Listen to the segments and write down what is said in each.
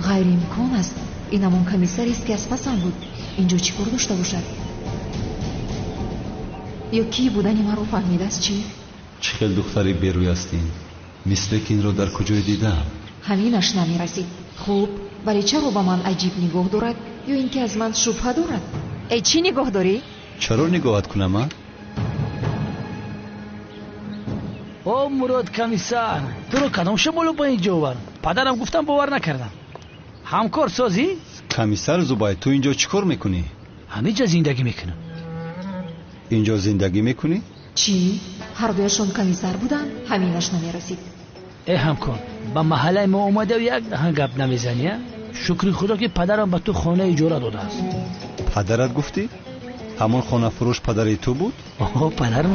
Ғайриимкон аст. Ин ҳамон комиссарест, ки аз пасам буд. Инҷо чӣ кор дошта бошад? Ё кӣ будани маро фаҳмидааст чӣ? Чӣ хел духтари берӯй ҳастин? Мисле ки инро дар куҷое дидам. Ҳаминаш намерасид. Хуб, вале чаро ба ман аҷиб нигоҳ дорад? Ё ин ки аз ман шубҳа дорад? Эй, чӣ нигоҳ дорӣ? Чаро нигоҳат кунам, а? О, Мурод комиссар, туро кадом шамолу ба ин ҷо овард? Падарам гуфтам, бовар накардам. Ҳамкор созӣ? Комиссар Зубайд, ту инҷо чӣ кор мекунӣ? Ҳаминҷа зиндагӣ мекунам. Инҷо зиндагӣ мекунӣ? Чӣ? Ҳардуяшон комиссар буданд? Ҳаминаш намерасид. Э, ҳамкор, ба маҳаллаи мо омадав, як даҳан гап намезанӣ, а? Шукри худо, ки падарам ба ту хона иҷора додааст. Падарат гуфтӣ? Ҳамон хонафурӯш падари ту буд? Оҳо, падарам.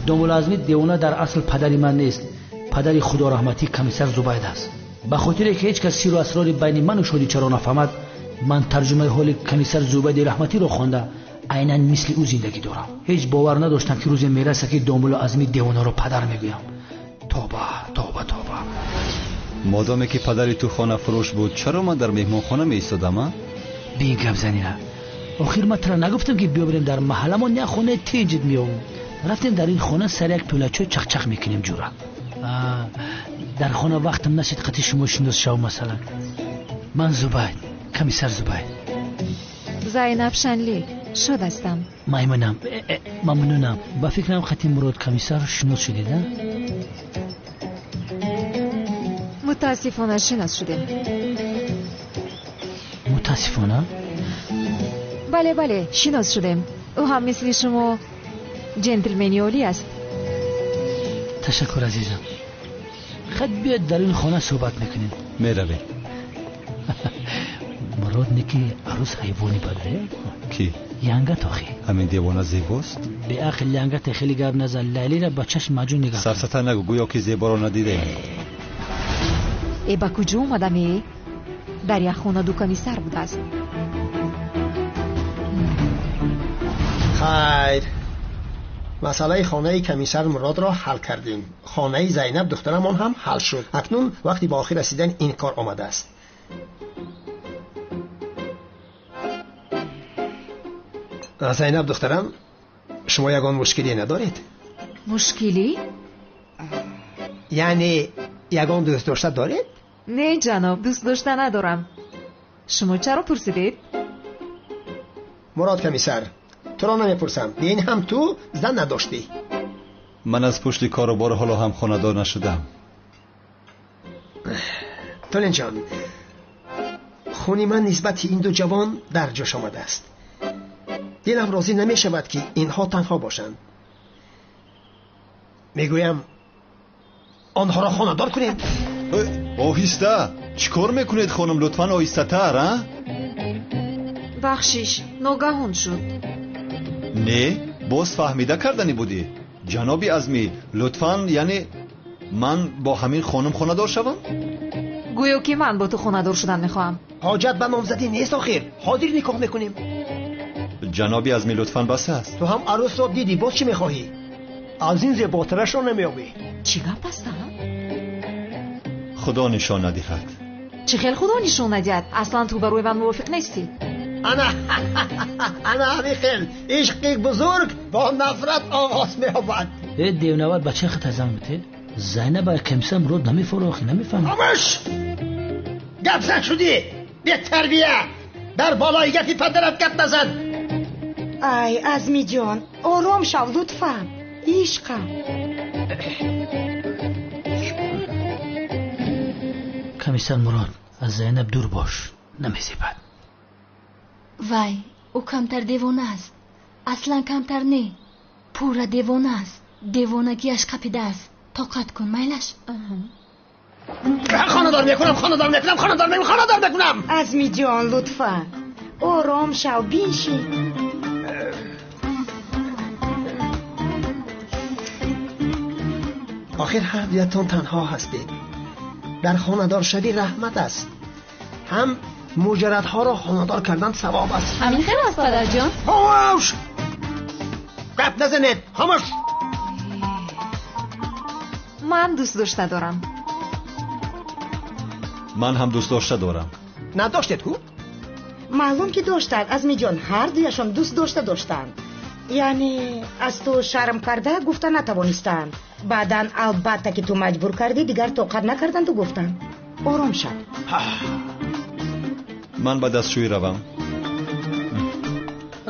Домулло Азми девона дар асл падари ман нест. Падари худораҳматӣ комиссар Зубайд аст. Ба хотире ки ҳеҷ кас сиру асрори байни ману шодичаро нафаҳмад, ман тарҷумаи ҳоли комиссар Зубайди раҳматиро хонда, айнан мисли ӯ зиндагӣ дорам. Ҳеҷ бовар надоштам, ки рӯзе мераса, ки домулло Азми девонаро падар мегӯям. Тоба, тоба, тоба. Модоме ки падари ту хонафурӯш буд, чаро ман дар меҳмонхона меистодам, а? Бин, гап занира. Охир ман тура нагуфтам, ки биё бирем, дар маҳалламон як хонаи тинҷит меёбем. Рафтем, дар ин хона сари як пиёлачой чақчақ мекунем, ҷура. Дар хона вақтам нашид қати шумо шинос шав, масалан. Ман Зубайд, комиссар Зубайд. Зайнаб Шанли, шод ҳастам. Маймунам, мамнунам. Ба фикрам, қати Мурод комиссар шинос шудед, а? Мутаассифона, шинос шудем. Мутаассифона? Бале, бале, шинос шудем. Ӯ ҳам мисли шумо ҷентлмени олӣ аст. Ташаккур, азизам. Хад, биёед, дар ин хона суҳбат мекунем. Меравем. Мурод неки арӯс ҳайвони баде. Кӣ? Янгат охи. Ҳамин девона зебост? Беақл, янгате хеле гап назан. Лайлира ба чашм маҷун нигоҳ. Сафсата нагӯ, гӯё ки зеборо надидаем. Э, ба куҷо омадам, э? Дар як хона ду комиссар будааст. Хайр, масъалаи хонаи комиссар Муродро ҳал кардем. Хонаи Зайнаб духтарамон ҳам ҳал шуд. Акнун вақти ба охир расидани ин кор омадааст. Зайнаб духтарам, шумо ягон мушкиле надоред? Мушкилӣ? Яъне ягон дӯстдошта доред? Не, ҷаноб, дӯстдошта надорам. Шумо чаро пурсидед? Мурод комиссар, туро намепурсам. Дин ҳам ту зан надоштӣ. Ман аз пушти кору бор ҳоло ҳам хонадор нашудам. Толинҷон, хуни ман нисбати ин ду ҷавон дар ҷӯш омадааст. Дилам розӣ намешавад, ки инҳо танҳо бошанд. Мегӯям, онҳоро хонадор кунем. Оҳиста, чӣ кор мекунед, хонум? Лутфан оҳистатар, а? Бахшиш, ногаҳон шуд. Не, боз фаҳмида карданӣ будӣ. Ҷаноби Азмӣ, лутфан, яъне ман бо ҳамин хонум хонадор шавам? Гӯё ки ман бо ту хонадор шудан мехоҳам. Ҳоҷат ба номзадӣ нест, охир ҳозир никоҳ мекунем. Ҷаноби Азмӣ, лутфан, бас аст. Ту ҳам арӯсро дидӣ, боз чӣ мехоҳӣ? Аз ин зеботарашро намеёбӣ. Чӣ гап аст, а? Худо нишон надиҳад. Чӣ хел худо нишон надиҳад? Аслан ту барои ман мувофиқ нестӣ. Ана, ана ҳамин хел ишқи бузург бо нафрат оғоз меёбад. Э, девнавар, ба чӣ хата занг бите? Зайнаб комиссар Мурод намефаҳмад, охи намефаҳмад. Хомӯш, гапзан шудӣ, бетарбия! Дар болои гапи падарат гап назан. Ай, Азмиҷон, ором шав, лутфан, ишқам. Комиссар Мурод, аз Зайнаб дур бош, намезебад. Вай, ӯ камтар девона аст. Аслан камтар не, пурра девона аст. Девонагиаш қапидааст. Тоқат кун, майлаш. Хонадор мекунам, хонадор мекунам, хонадор мекунам, хонадор мекунам. Азмиҷон, лутфан, ором шав, биншин. Охир ҳар дуятон танҳо ҳастед. Дар хонадоршавӣ раҳмат аст. Ҳам муҷаррадҳоро хонадор кардан савоб аст. Ҳамин хел аст, падарҷон? Хомӯш, гап назанед, хомӯш. Ман дӯстдошта дорам. Ман ҳам дӯстдошта дорам. Надоштед ку? Маълум ки доштанд, Азмиҷон, ҳар дуяшон дӯст дошта доштанд. Яъне аз ту шарм карда гуфта натавонистанд. Баъдан албатта ки ту маҷбур кардӣ, дигар тоқат накарданду гуфтанд. Ором шав. Ман ба дастшӯӣ равам.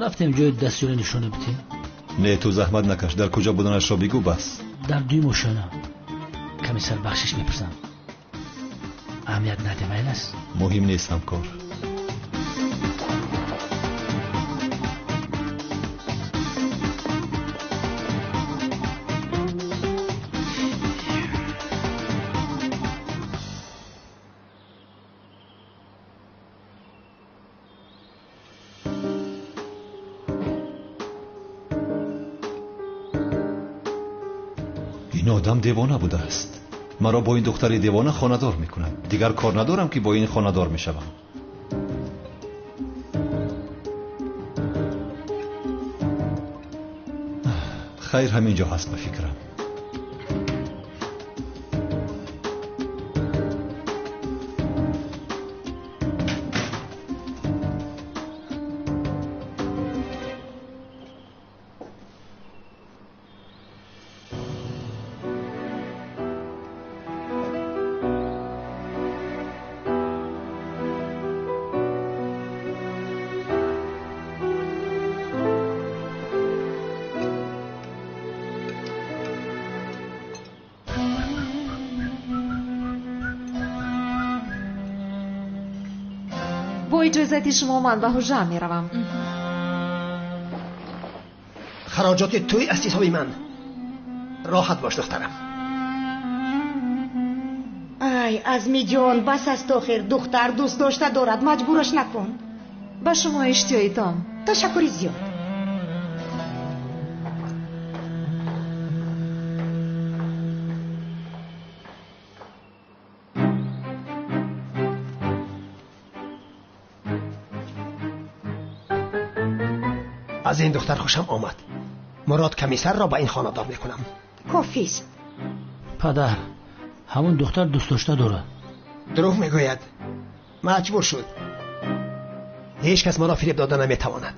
Рафтем ҷои дастшӯӣ нишона битем. Не, ту заҳмат накаш, дар куҷо буданашро бигӯ бас. Дар дуюм ошёна. Комиссар, бахшиш мепурсам. Аҳамият наде, майл аст? Муҳим нест, ҳамкор. Ин одам девона будааст. Маро бо ин духтари девона хонадор мекунад. Дигар кор надорам ки бо ин хонадор мешавам. Хайр, ҳамин ҷо ҳаст ба фикрам. Бо иҷозати шумо ман ба ҳуҷра меравам. Хароҷоти тӯй аз ҳисоби ман. Роҳат бош, духтарам. Ай, Азмиҷон, бас аст охир. Духтар дӯст дошта дорад, маҷбураш накун. Ба шумо иштиёи том. Ташаккури зиёд. Аз ин духтар хушам омад. Мурод комиссарро ба ин хонадор мекунам. Кофист. Падар, ҳамон духтар дӯст дошта дорад. Дурӯғ мегӯяд. Маҷбур шуд. Ҳеҷ кас маро фиреб дода наметавонад.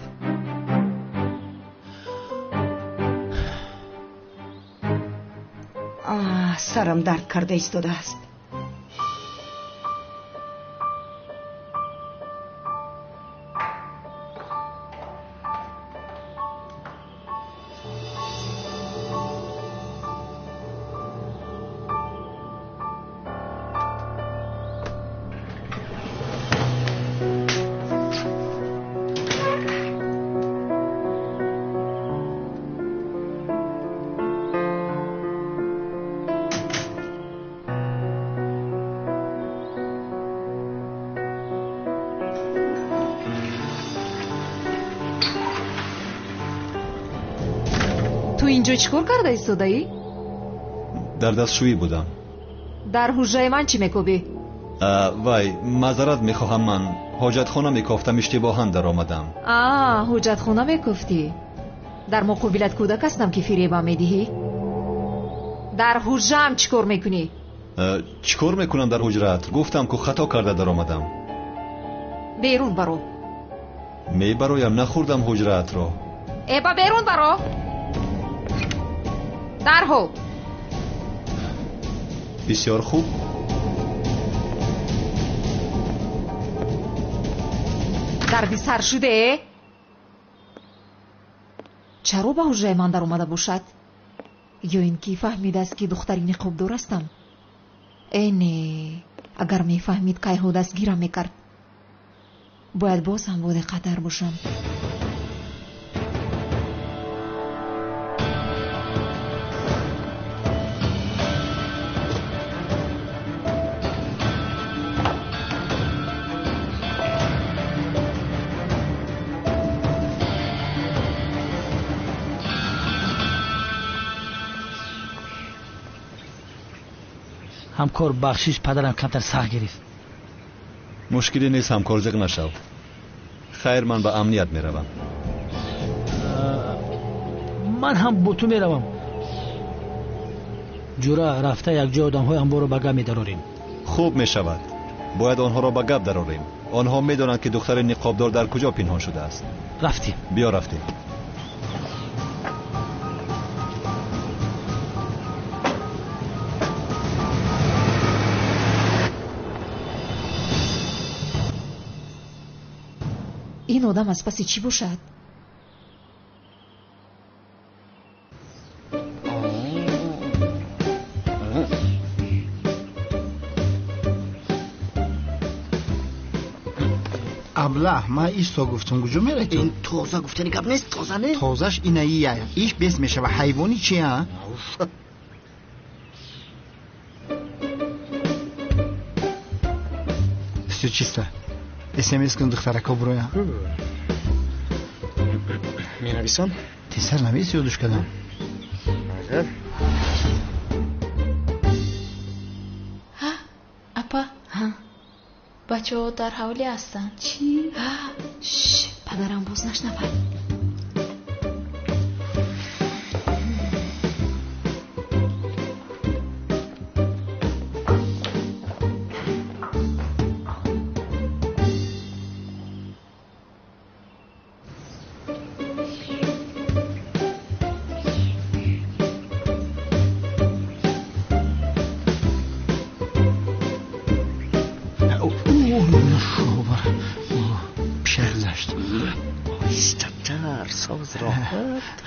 Сарам дард карда истодааст. Ту инҷо чӣ кор карда истодаӣ? Дар дастшӯӣ будам. Дар ҳуҷраи ман чӣ мекобӣ? Вай, маъзарат мехоҳам, ман ҳоҷатхона мекофтам, иштибоҳан даромадам. Ҳоҷатхона мекофтӣ? Дар муқобилат кӯдак ҳастам ки фиребам медиҳӣ? Дар ҳуҷраам чӣ кор мекунӣ? Чӣ кор мекунам дар ҳуҷраат? Гуфтам ку хато карда даромадам. Берун баро. Мебароям, нахӯрдам ҳуҷраатро. Ба берун баро. Дарҳол. Бисёр хуб. Дарди сар шуде? Чаро ба ҳуҷраи ман даромада бошад? Ё ин ки фаҳмидааст ки духтари ниқобдор ҳастам? Э не, агар мефаҳмид кайҳо дастгирам мекард. Бояд боз ҳам бодиққаттар бошам. Ҳамкор, бахшиш, падарам камтар сахт гирифт. Мушкиле нест, ҳамкор, зиқ нашав. Хайр, ман ба амният меравам. Ман ҳам бо ту меравам. Ҷура, рафта якҷо одамҳои амборро ба гап медарорем. Хуб мешавад. Бояд онҳоро ба гап дарорем. Онҳо медонанд, ки духтари ниқобдор дар куҷо пинҳон шудааст. Рафтем. Биё рафтем. Ин одам аз паси чӣ бошад? Аблаҳ, ман исто гуфтам, куҷо мерай ту? Ин тоза гуфтани гап нест, тоза не? Тозаш инаия. Иш бес мешава. Ҳайвони чи, а? Всё чисто. СМС кун духтарако буроя. Менависам? Тезтар навис, ёдуш кардам. Апа, бачаҳо дар ҳавлӣ ҳастанд. Чӣ? Падарам боз нашнавад.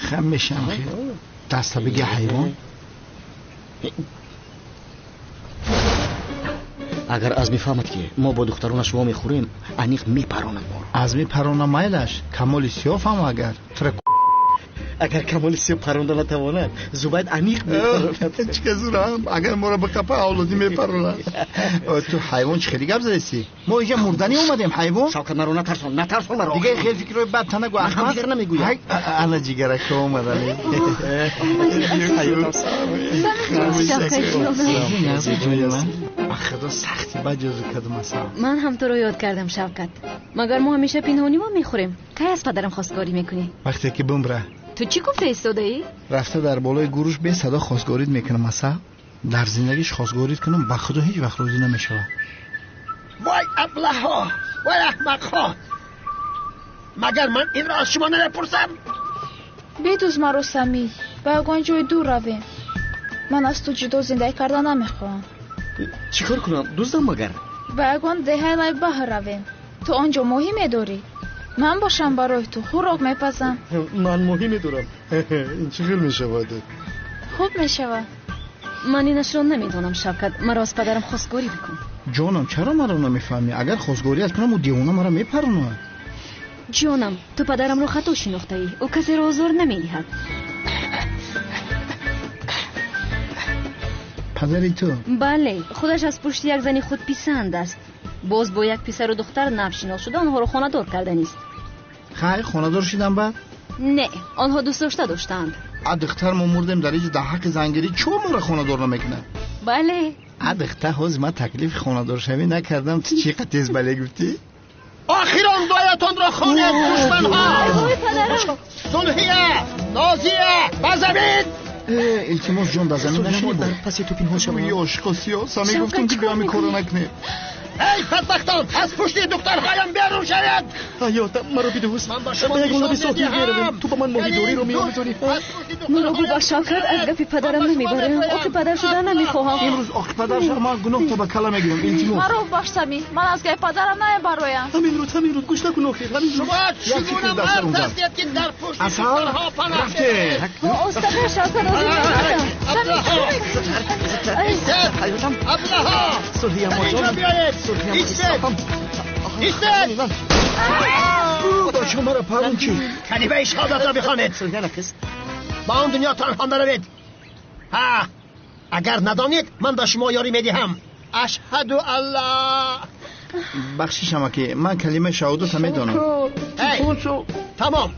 Хам мешам хел. Даста биги ҳайвон. Агар Азмӣ фаҳмад, ки мо бо духтаронаш вомехӯрем, аниқ мепаронад моро. Азмӣ парона майлаш, Камоли Сиёҳ фаҳм агар. Тура Агар Камоли Сиёҳ паронда натавонад, Зубайд аниқ мепаронад. Чӣ зурам, агар моро биқапа, авлодӣ мепаронад. Ту ҳайвон, чӣ хеле гап задеси? Мо инҷа мурданӣ омадем, ҳайвон. Шавкат, маро натарсон, натарсон маро. Дига хел фикрҳои бад та нагӯ, аҳмақ. Дигар намегӯям. Ана ҷигарака омадани. Худо сахти бад ҷозу кардам, асал. Ман ҳам туро ёд кардам, Шавкат. Магар мо ҳамеша пинҳонӣ вомехӯрем? Кай аз падарам хостгорӣ мекунӣ? Вақте ки бимра. Ту чӣ гуфта истодаӣ? Рафта дар болои гурӯш бесадо хостгорид мекунам, асал. Дар зиндагиш хостгорид кунам, ба худо ҳеҷ вақт розӣ намешавад. Вой аблаҳо, вой аҳмақҳо! Магар ман инро аз шумо намепурсам? Бидуз маро, Самӣ, ба ягон ҷои дур равем. Ман аз ту ҷудо зиндагӣ карда намехоҳам. Чӣ кор кунам? Дуздам магар? Ба ягон деҳаи лайбаҳр равем. Ту он ҷо моҳӣ медорӣ? Ман бошам барои ту хӯрок мепазам. Ман моҳӣ медорам. Ин чӣ хел мешавад? Хуб мешавад. Ман инашро намедонам, Шавкат. Маро аз падарам хостгорӣ бикун. Ҷонам, чаро маро намефаҳмӣ? Агар хостгорият кунам, ӯ девона маро мепаронад. Ҷонам, ту падарамро хато шинохтаӣ. Ӯ касеро озор намедиҳад. Падари ту? Бале, худаш аз пушти як зани худписанд аст. Боз бо як писару духтар нав шинос шуда, онҳоро хонадор карданист. Хай, хонадор шидам баъд? Не, онҳо дӯст дошта доштаанд. А духтар, мо мурдем дар иҷо, дар ҳаққи зангирӣ чо моро хонадор намекунад? Бале. А духтар, ҳозир ман таклифи хонадоршавӣ накардам, ту чӣ қа тез бале гуфтӣ? Охирон дуоятонро хонед, душманҳо! Сулҳия, Нозия, ба замин! Илтимос, ҷон, ба замин нашинӣ. Дар паси ту пинҳон шавам. Ошиқо сиёҳ, сами гуфтум, ки биё ҳамин корро накунем. Эй бадбахтон, аз пушти духтарҳоям берун шавед! Ҳаётам, маро бидӯз. Ман ба шумо Ба ягон лаби нишон соҳил меравем. медиҳам. Ту ба ман моҳидориро меомӯзонӣ. Маро бубахш, Шавкат, аз гапи падарам намебарам. Оқи падар шуда намехоҳам. Имрӯз оқи падар шава, ман гуноҳ та ба кала мегирам, илтимос. Маро бубахш, Самӣ, ман аз гапи падарам намебароям. Ҳамин рӯз, ҳамин рӯз, гӯш накун охир, ҳамин рӯз. Шумо Як чӣ фикр гуна дар мард сарам зад. ҳастед, ки дар пушти Асал, духтарҳо паноҳ рафтем. мебаред? Остатар, Шавкат, озор намедиҳам. Аблаҳо! Истед! Ҳаётам, Аблаҳо! Сулҳия, Инҷо моҷон. биёед! Сулҳия, Истед! Истед! Бача, маро парон чӣ? Калимаи шаҳодатро бихонед. Сулҳия, нақис. Ба он дунё танҳо наравед. Ҳа, агар надонед, ман ба шумо ёрӣ медиҳам. Ашҳаду алла. Бахшишам, ки ман калимаи шаҳодатро медонам. Эй, тамом,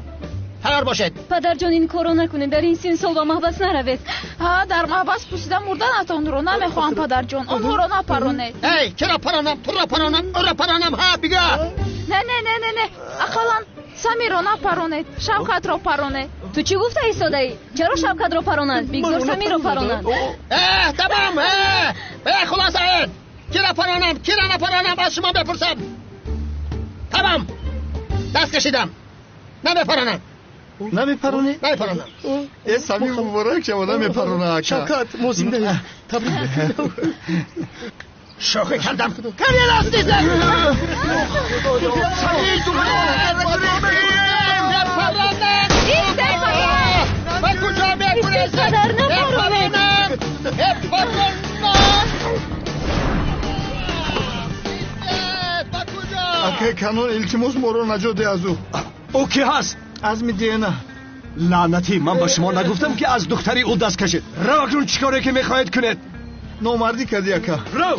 тайёр бошед. Падарҷон, ин корро накунед. Дар ин син сол ба маҳбас наравед. Ҳа, дар маҳбас пусида мурданатонро намехоҳам, падарҷон. Онҳоро напаронед. Эй, чаро паронам? Туро паронам, ӯро паронам, ҳа, бигӯ. Не, не, не, не, не, ақаллан Самиро напаронед, Шавкатро паронед. Ту чӣ гуфта истодаӣ? Чаро Шавкатро паронанд? Бигзор Самиро паронанд. Э, тамом, э, хулоса, кира паронам, кира напаронам, аз шумо бепурсам. Тамом, даст кашидам. Намепаронам. Намепаронӣ? Намепаронам. Э, Самим, муборак шава, намепарона ака. Шавкат, мо зиндаем. Табрик. Шӯхӣ кардам. Каме рост дидам. Ба куҷо мегурезед? Мепаронам! Мепаронам! Акай Канон, илтимос, моро наҷот деҳ аз ӯ. Ӯ ки ҳаст? Азми Диена. Лаънатӣ, ман ба шумо нагуфтам, ки аз духтари ӯ даст кашед? Рав акнун, чӣ коре ки мехоҳед кунед. Номардӣ кардӣ, ака. Рав!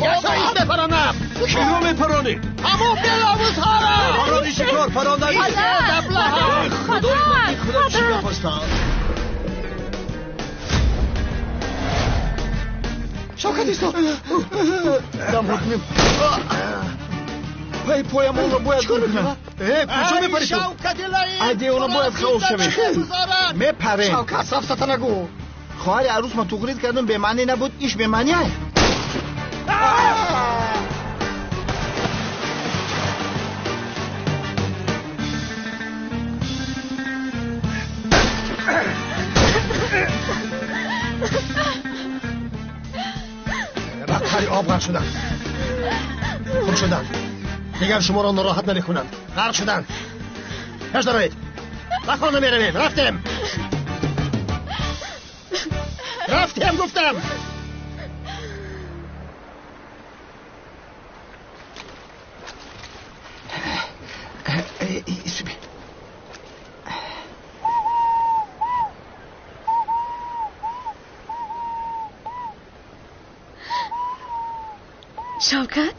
Мепаронам! Киро мепаронӣ? Ҳамон беловузҳоро! Парони чӣ кор? Парондани? Худои ман, худо чӣ гап аст? Шавкат, исто! Дам ҳукмим. Пай поямонро бояд гур кунам. Э, куҷо мепарӣ ту? Ай, девона, бояд халос шавем. Мепарем. Шавкат, сафсата нагӯ. Хоҳари арӯс ма туғрид кардум, бемаънӣ набуд, иш бемаънӣ ай. Ба қари об ғарқ шудам. Хуб шудам. Дигар шуморо нороҳат намекунам. Ғарқ шудам. Пеш дароед. Ба хона меравем. Рафтем. Рафтем, гуфтам. Шавкат?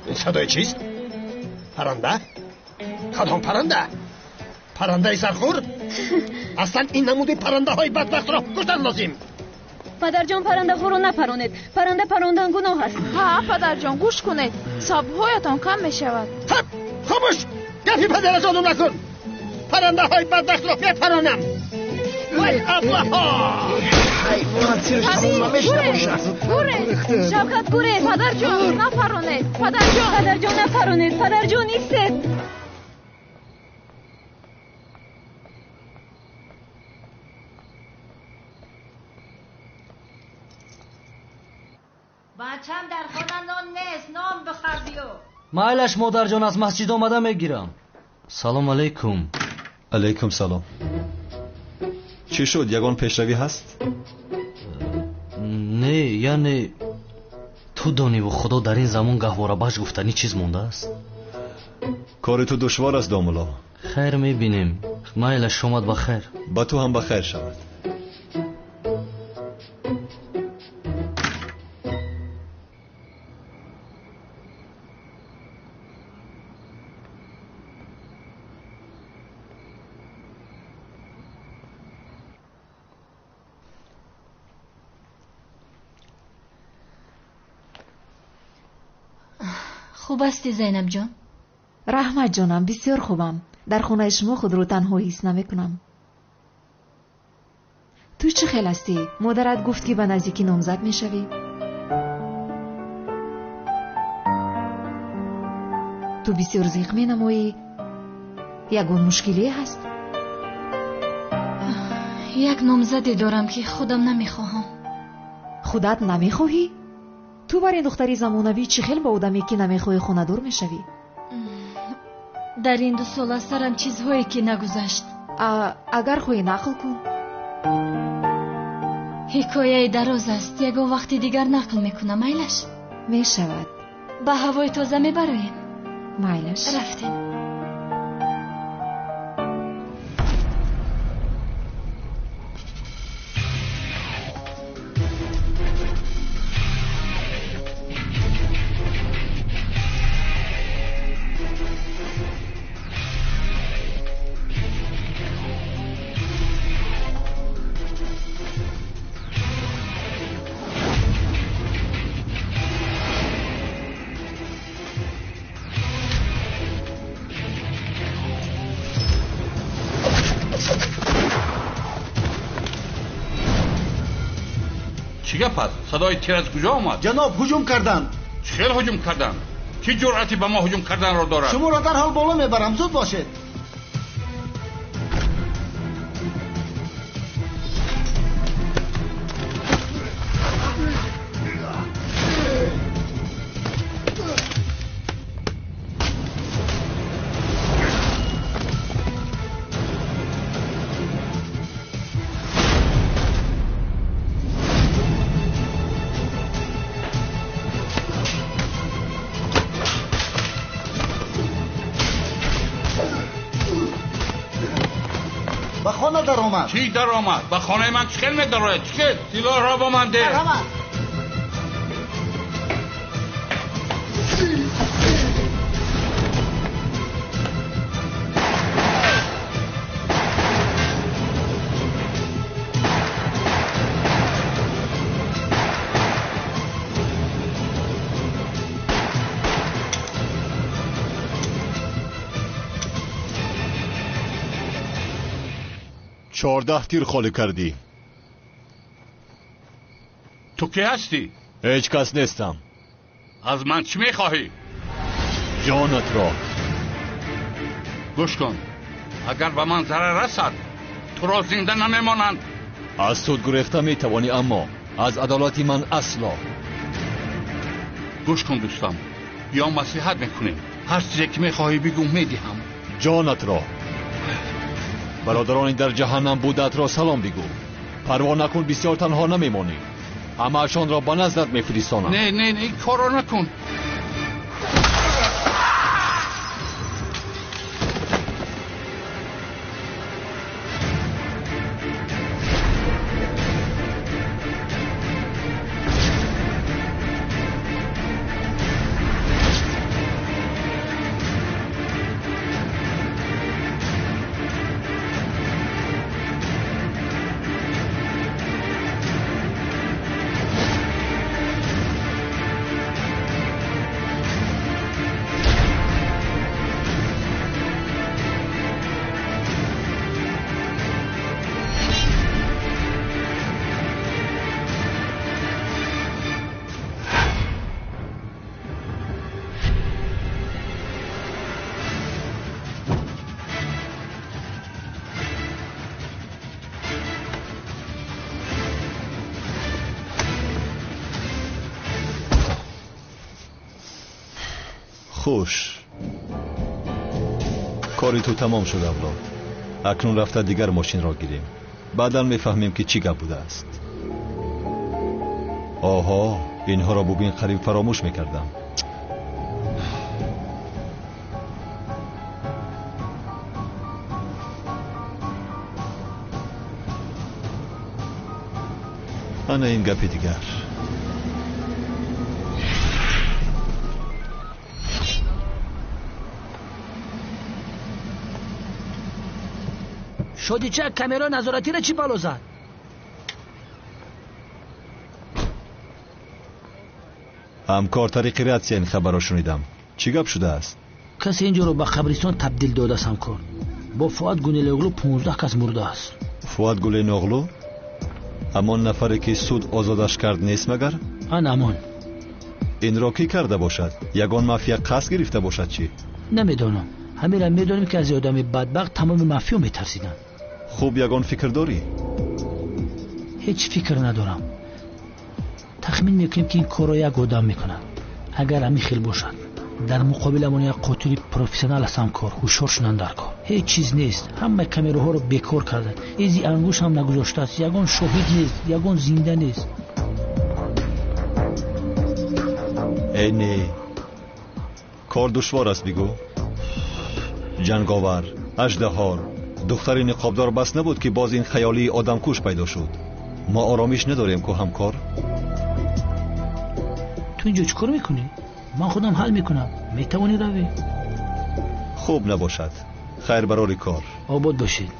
Ин садои чист? Парранда? Кадом парранда? Паррандаи сархӯр? Аслан ин намуди паррандаҳои бадбахтро куштан лозим. Падарҷон, паррандаҳоро напаронед. Парранда парондан гуноҳ аст. Ҳа, падарҷон, гӯш кунед. Сабҳоятон кам мешавад. Хаб, хомӯш! Гапи падаратону накун. Паррандаҳои бадбахтро мепаронам. Вай, аблаҳо! Гурез! Шавкат, гурез! Падарҷон, напаронед! Падарҷон! Падарҷон, напаронед! Падарҷон, истед! Бачам, дар хона нон нест, нон бихар биё. Майлаш, модарҷон, аз масҷид омада мегирам. Салом алейкум. Алейкум салом. Чӣ шуд, ягон пешравӣ ҳаст? Не, яъне ту дониву худо, дар ин замон гаҳворабахш гуфтанӣ чиз мондааст. Кори ту душвор аст, домулло. Хайр, мебинем. Майлаш, шомад ба хайр. Ба ту ҳам ба хайр шавад. Хуб ҳастӣ, Зайнабҷон? Раҳмат, ҷонам, бисёр хубам. Дар хонаи шумо худро танҳо ҳис намекунам. Ту чӣ хел ҳастӣ? Модарат гуфт, ки ба наздикӣ номзад мешавӣ. Ту бисёр зиқ менамоӣ. Ягон мушкиле ҳаст? Як номзаде дорам, ки худам намехоҳам. Худат намехоҳӣ? Ту бар ин духтари замонавӣ чӣ хел ба одаме, ки намехоҳӣ, хонадор мешавӣ? Дар ин 2 сола сарам чизҳое ки нагузашт. Агар хоҳӣ, нақл кун. Ҳикояи дароз аст, ягон вақти дигар нақл мекунам, майлаш? Мешавад. Ба ҳавои тоза мебароем? Майлаш. Рафтем. Чӣ гап аст? Садои тир аз куҷо омад? Ҷаноб, ҳуҷум карданд. Чӣ хел ҳуҷум карданд? Чӣ ҷуръате ба мо ҳуҷум карданро дорад? Шуморо дарҳол боло мебарам, зуд бошед. Чӣ даромад? Ба хонаи ман чӣ хел медарояд? Чӣ хел? Силоҳро ба ман деҳ. 14 тир холӣ кардӣ. Ту кӣ ҳастӣ? Ҳеҷ кас нестам. Аз ман чӣ мехоҳӣ? Ҷонатро. Гӯш кун, агар ба ман зарар расад, туро зинда намемонанд. Аз суд гурехта метавонӣ, аммо аз адолати ман асло. Гӯш кун дӯстам, ё маслиҳат мекунем. Ҳар чизе ки мехоҳӣ бигӯ, медиҳам. Ҷонатро. Бародарони дар ҷаҳаннам будаатро салом бигӯ. Парво накун, бисёр танҳо намемонӣ. Ҳамаашонро ба наздат мефиристонам. Не, не, ин корро накун. Хуш, кори ту тамом шуд, авлод. Акнун рафта дигар мошинро гирем. Баъдан мефаҳмем, ки чӣ гап будааст. Оҳо, инҳоро бубин, қариб фаромӯш мекардам. Ана ин гапи дигар. Шодича камераи назоратиро чӣ бало зад? Ҳамкор, тариқи ратсия ин хабарро шунидам. Чӣ гап шудааст? Касе ин ҷоро ба қабристон табдил додааст, ҳамкор. Бо Фуат Гунелоғлу 15 кас мурдааст. Фуат Гуленоғлу? Ҳамон нафаре ки суд озодаш кард нест магар? Ан ҳамон. Инро кӣ карда бошад? Ягон мафия қасд гирифта бошад чӣ? Намедонам. Ҳаминро медонем, ки аз одами бадбахт тамоми мафиё метарсиданд. Хуб, ягон фикр дорӣ? Ҳеҷ фикр надорам. Тахмин мекунем, ки ин корро як одам мекунад. Агар ҳамин хел бошад, дар муқобиламон як қотили профессионал аст, ҳамкор. Ҳушёр шунанд дар кор. Ҳеҷ чиз нест. Ҳамаи камераҳоро бекор карданд. Изи ангуш ҳам нагузоштааст. Ягон шоҳид нест, ягон зинда нест. Э не, кор душвор аст, бигӯ. Ҷанговар, аждаҳор, духтари ниқобдор бас набуд, ки боз ин хаёлии одамкуш пайдо шуд. Мо оромиш надорем ку, ҳамкор. Ту инҷо чӣ кор мекунӣ? Ман худам ҳал мекунам. Метавонӣ равӣ. Хуб набошад. Хайр барори кор. Обод бошед.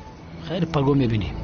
Хайр, паго мебинем.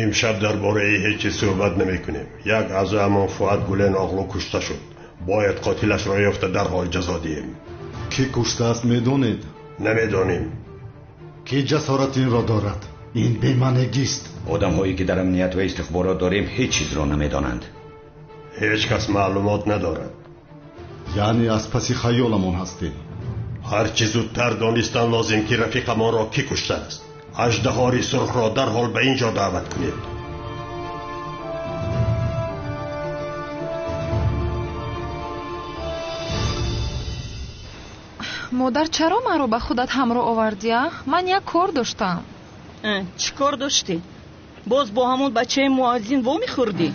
Имшаб дар бораи ҳеҷ чиз суҳбат намекунем. Як аъзоямон Фуад Гулен оғлу кушта шуд. Бояд қотилашро ёфта дарҳол ҷазо диҳем. Кӣ куштааст медонед? Намедонем. Кӣ ҷасорат инро дорад? Ин бемаънигист. Одамҳое ки дар амният ва истихборот дорем ҳеҷ чизро намедонанд. Ҳеҷ кас маълумот надорад. Яъне аз паси хаёламон ҳастем. Ҳарчи зудтар донистан лозим ки рафиқамонро кӣ куштааст. Аждаҳори сурхро дарҳол ба ин ҷо даъват кунед. Модар, чаро маро ба худат ҳамроҳ овардӣ? Ман як кор доштам. Чӣ кор доштӣ? Боз бо ҳамон бачаи муаззин вомехӯрдӣ?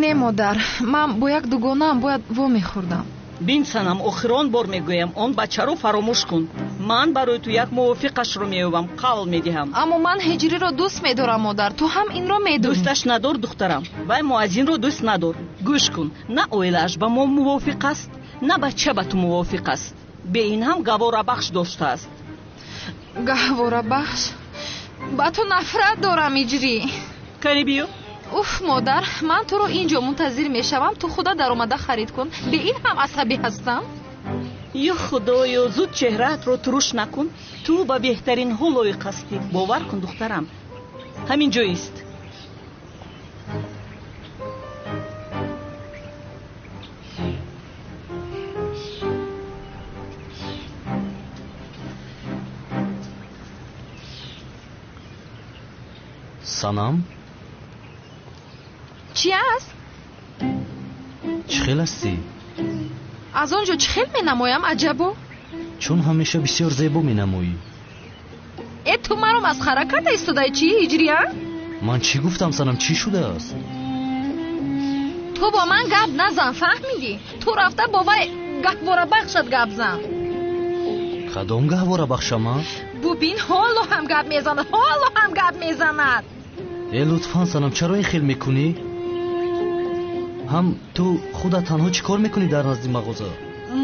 Не, модар, ман бо як дугонаам бояд вомехӯрдам. Бин, Санам, охирон бор мегӯям, он бачаро фаромӯш кун. Ман барои ту як мувофиқашро меёбам, қавл медиҳам. Аммо ман Ҳиҷриро дӯст медорам, модар, ту ҳам инро медонӣ. Дӯсташ надор, духтарам. Вай муаззинро дӯст надор. Гӯш кун, на оилааш ба мо мувофиқ аст, на бача ба ту мувофиқ аст. Бе ин ҳам гаҳворабахш доштааст. Гаҳворабахш? Ба ту нафрат дорам, Иҷрӣ. Кани биё. Уф, модар, ман туро ин ҷо мунтазир мешавам, ту худа даромада харид кун. Бе ин ҳам асабӣ ҳастам. Ё худоё, зуд чеҳраатро туруш накун. Ту ба беҳтаринҳо лоиқ ҳастӣ. Бовар кун, духтарам. Ҳамин ҷоист. Санам? Чӣ аст? Чӣ хел ҳастӣ? Аз он ҷо чӣ хел менамоям, аҷабо? Чун ҳамеша бисёр зебо менамоӣ. Э, ту маро масхара карда истодаи чӣ, Ҳиҷрия? Ман чӣ гуфтам, Санам, чӣ шудааст? Ту бо ман гап назан, фаҳмидӣ? Ту рафта бо вай гаҳворабахшат гап зан. Кадом гаҳворабахшам, а? Бубин, ҳоло ҳам гап мезанад, ҳоло ҳам гап мезанад. Э, лутфан, Санам, чаро ин хел мекунӣ? Ҳам ту худат танҳо чӣ кор мекунӣ дар назди мағоза?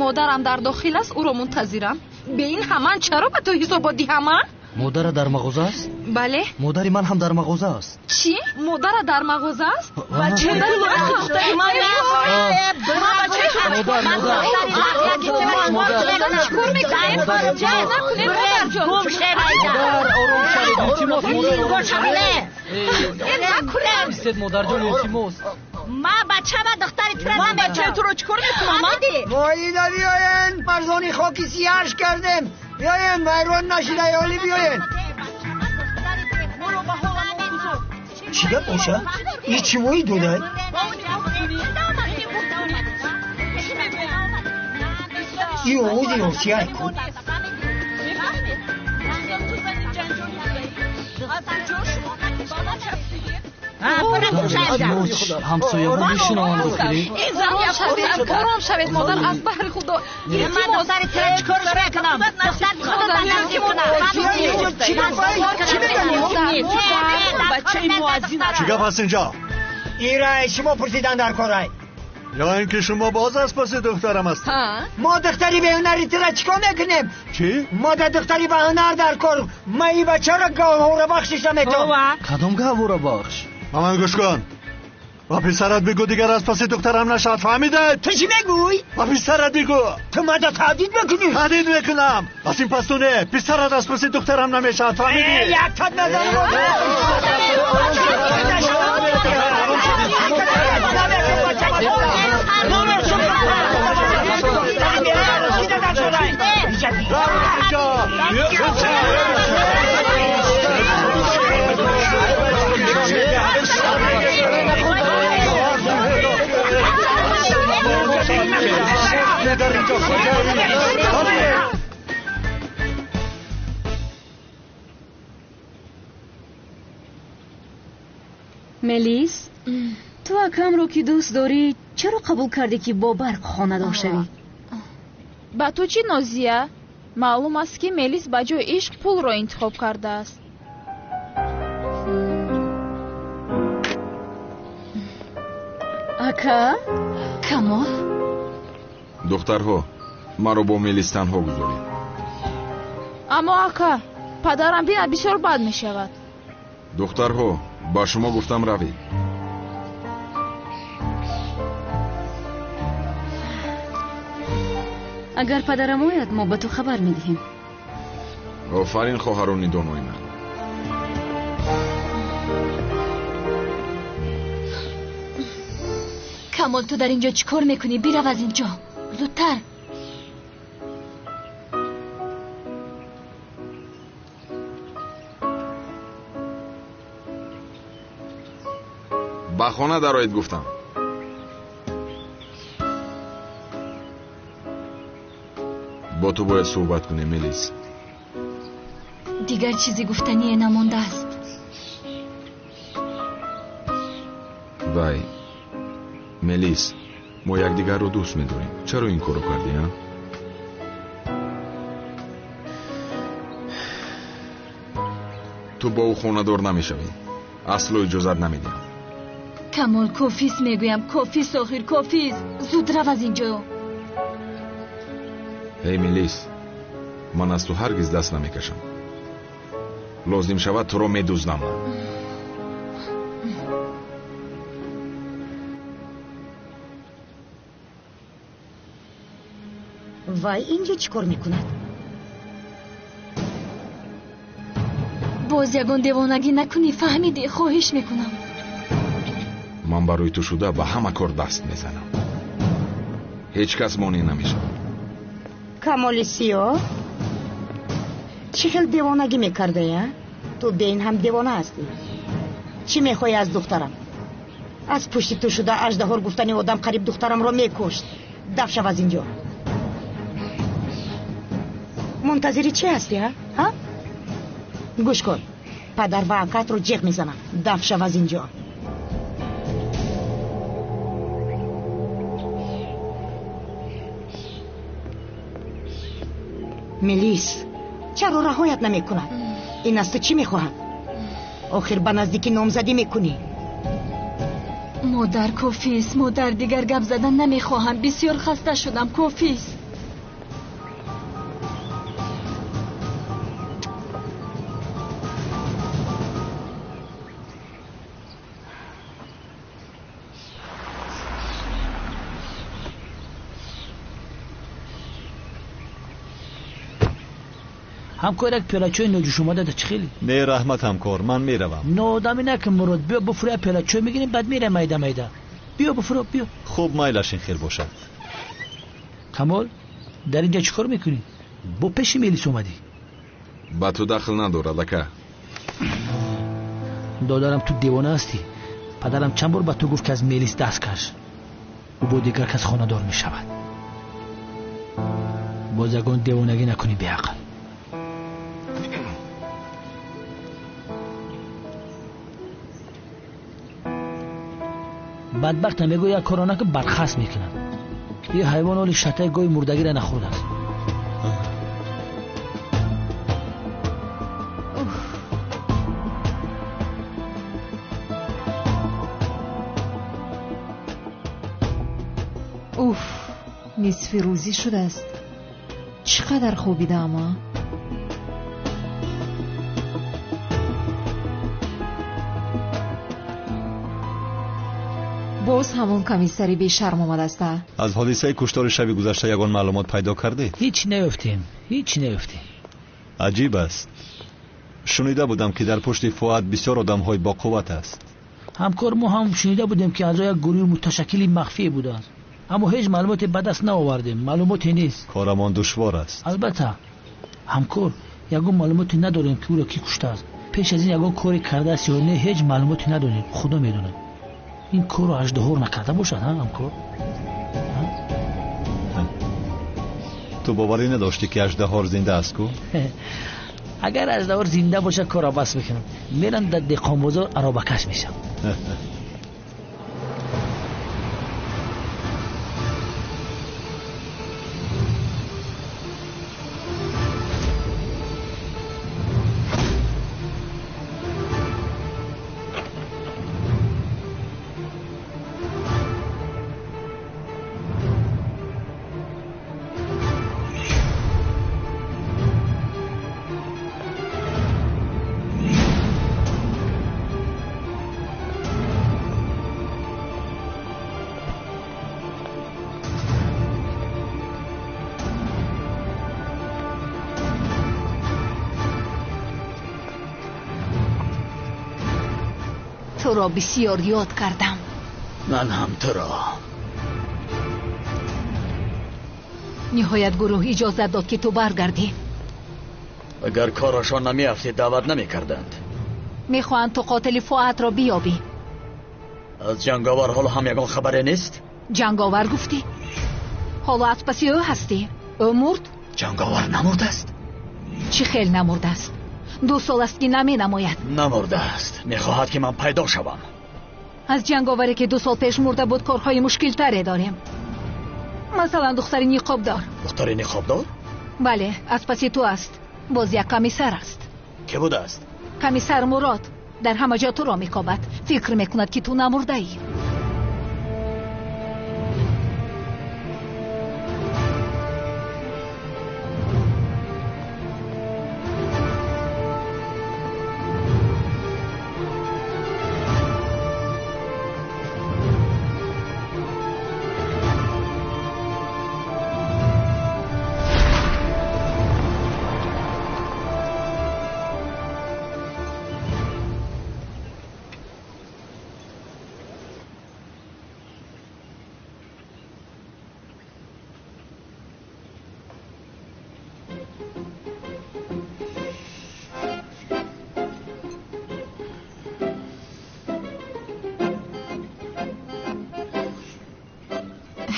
Модарам дар дохил аст, ӯро мунтазирам. Бе ин ҳам ман чаро ба ту ҳисобот диҳам, а? Модара дар мағоза аст? Бале. Модари ман ҳам дар мағоза аст. Чӣ? Модара дар мағоза аст? Бачаи ман. Чикор мекунед? Накунед, модарҷон. Ором шавед, илтимос, накунед. Истед, модарҷон, илтимос. Ма бача ба духтари тура ман бачаи туро чикор мекунам? Воида биёен, марзони хоки сияш кардем. Биёен, вайрон нашида, ёли биёен. Чӣ гап боша? И чӣ вои додай? И овози Росияй ку? Ҳамсояҳо мешунаванд, охирӣ. Ором шавед, модар, аз баҳри худо. Ман духтари тура чикор мекунам? Духтари худро наздик кунам. Бачаи муаззин. Чӣ гап ҳаст инҷо? Ира, шумо пурсидан дар корай. Ё ин ки шумо боз аз паси духтарам ҳастед? Мо духтари беҳунари тура чӣ кор мекунем? Чӣ? Мо да духтари баҳунар дар кор. Ман ин бачаро гаҳворабахшиш наметавонам. Кадом гаҳворабахш? Ба ман гӯш кун. Ба писарат бигӯ дигар аз паси духтарам нашавад, фаҳмидед? Ту чӣ мегӯй? Ба писарат бигӯ. Ту мада таҳдид мекунӣ? Таҳдид мекунам. Аз ин пас ту не, писарат аз паси духтарам намешавад, фаҳмидӣ? Як тат назанам. Мелис, ту акамро ки дӯст дорӣ, чаро қабул кардӣ ки бо барқ хонадор шавӣ? Ба ту чӣ, Нозия? Маълум аст, ки Мелис ба ҷои ишқ пулро интихоб кардааст. Ака? Камол? Духтарҳо, маро бо Мелис танҳо гузоред. Аммо ака, падарам бинад бисёр бад мешавад. Духтарҳо, Ба шумо гуфтам равед. Агар падарам ояд, мо ба ту хабар медиҳем. Офарин, хоҳарони донои ман. Камол, ту дар ин ҷо чӣ кор мекунӣ? Бирав аз ин ҷо зудтар. Ба хона дароед гуфтам. Бо ту бояд суҳбат кунем, Мелис. Дигар чизи гуфтание намондааст. Вай, Мелис, мо якдигарро дӯст медорем. Чаро ин корро кардӣ, а? Ту бо ӯ хонадор намешавӣ. Асло иҷозат намедиҳам. Камол, кофист мегӯям, кофист, охир кофист. Зуд рав аз ин ҷо. Эй Мелис, ман аз ту ҳаргиз даст намекашам. Лозим шавад туро медуздам ман. Вай ин ҷо чӣ кор мекунад? Боз ягон девонагӣ накунӣ, фаҳмидӣ? Хоҳиш мекунам. Ман барои ту шуда ба ҳама кор даст мезанам. Ҳеҷ кас монеъ намешавад. Камоли сиёҳ, чӣ хел девонагӣ мекардаи, а? Ту беин ҳам девона ҳастӣ. Чӣ мехоҳӣ аз духтарам? Аз пушти ту шуда аждаҳор гуфтани одам қариб духтарамро мекушт. Даф шав аз ин ҷо. Мунтазири чӣ ҳастӣ, а? Ҳа? Гӯш кун, падар ва акатро ҷеғ мезанам. Даф шав аз ин ҷо. Мелис, чаро раҳоят намекунад? Ин аз ту чӣ мехоҳад? Охир ба наздикӣ номзадӣ мекунӣ. Модар, кофист. Модар, дигар гап задан намехоҳам. Бисёр хаста шудам. Кофист. Ҳамкор, як пиёла чой ноҷӯш омада да чӣ хеле? Не, раҳмат, ҳамкор, ман меравам. Ноодамӣ накун, Мурод. Биё буфуро, як пиёла чой мегирем, баъд мерем майда майда. Биё буфуро, биё. Хуб, майлаш ин хел бошад. Камол, дар ин ҷо чӣ кор мекунӣ? Бо пеши Мелис омадӣ? Ба ту дахл надорад, ака. Додарам, ту девона ҳастӣ. Падарам чанд бор ба ту гуфт, ки аз Мелис даст каш. Ӯ бо дигар кас хонадор мешавад. Боз ягон девонагӣ накунӣ, беақл. Бадбахта мегӯ як корро накун, бархаст мекунад. Ин ҳайвон оли шатаи гови мурдагиро нахӯрдааст. Уф, нисфи рӯзӣ шудааст. Чӣ қадар хобидаам, а? Боз ҳамон комиссари бешарм омадааст, а? Аз ҳодисаи куштори шаби гузашта ягон маълумот пайдо кардед? Ҳеҷ наёфтем, ҳеҷ наёфтем. Аҷиб аст. Шунида будам, ки дар пушти Фуад бисёр одамҳои боқувват аст. Ҳамкор, мо ҳам шунида будем, ки аъзои як гурӯҳи муташаккили махфие будааст, аммо ҳеҷ маълумоте ба даст наовардем. Маълумоте нест. Корамон душвор аст. Албатта, ҳамкор, ягон маълумоте надорем, ки ӯро кӣ куштааст. Пеш аз ин ягон коре кардааст ё не, ҳеҷ маълумоте надорем. Худо медонад. Ин корро аждаҳор накарда бошад, ҳа, ҳамкор? Ту боварӣ надоштӣ, ки аждаҳор зинда аст ку? Агар аждаҳор зинда бошад, корро бас мекунам. Мерам дар деҳқонбозор аробакаш мешавам. Туро бисёр ёд кардам. Ман ҳам туро. Ниҳоят гурӯҳ иҷозат дод, ки ту баргардӣ. Агар корашон намеафтид, даъват намекарданд. Мехоҳанд ту қотили Фуатро биёбӣ. Аз ҷанговар ҳоло ҳам ягон хабаре нест? Ҷанговар гуфтӣ? Ҳоло аз паси ӯ ҳастӣ. Ӯ мурд? Ҷанговар намурдааст? Чӣ хел намурдааст? 2 сол аст, ки наменамояд. Намурдааст. Мехоҳад, ки ман пайдо шавам. Аз ҷанговаре, ки 2 сол пеш мурда буд, корҳои мушкилтаре дорем. Масалан, духтари ниқобдор. Духтари ниқобдор? Бале, аз паси ту аст. Боз як комиссар аст. Кӣ будааст? Комиссар Мурод. Дар ҳама ҷо туро мекобад. Фикр мекунад, ки ту намурдаӣ.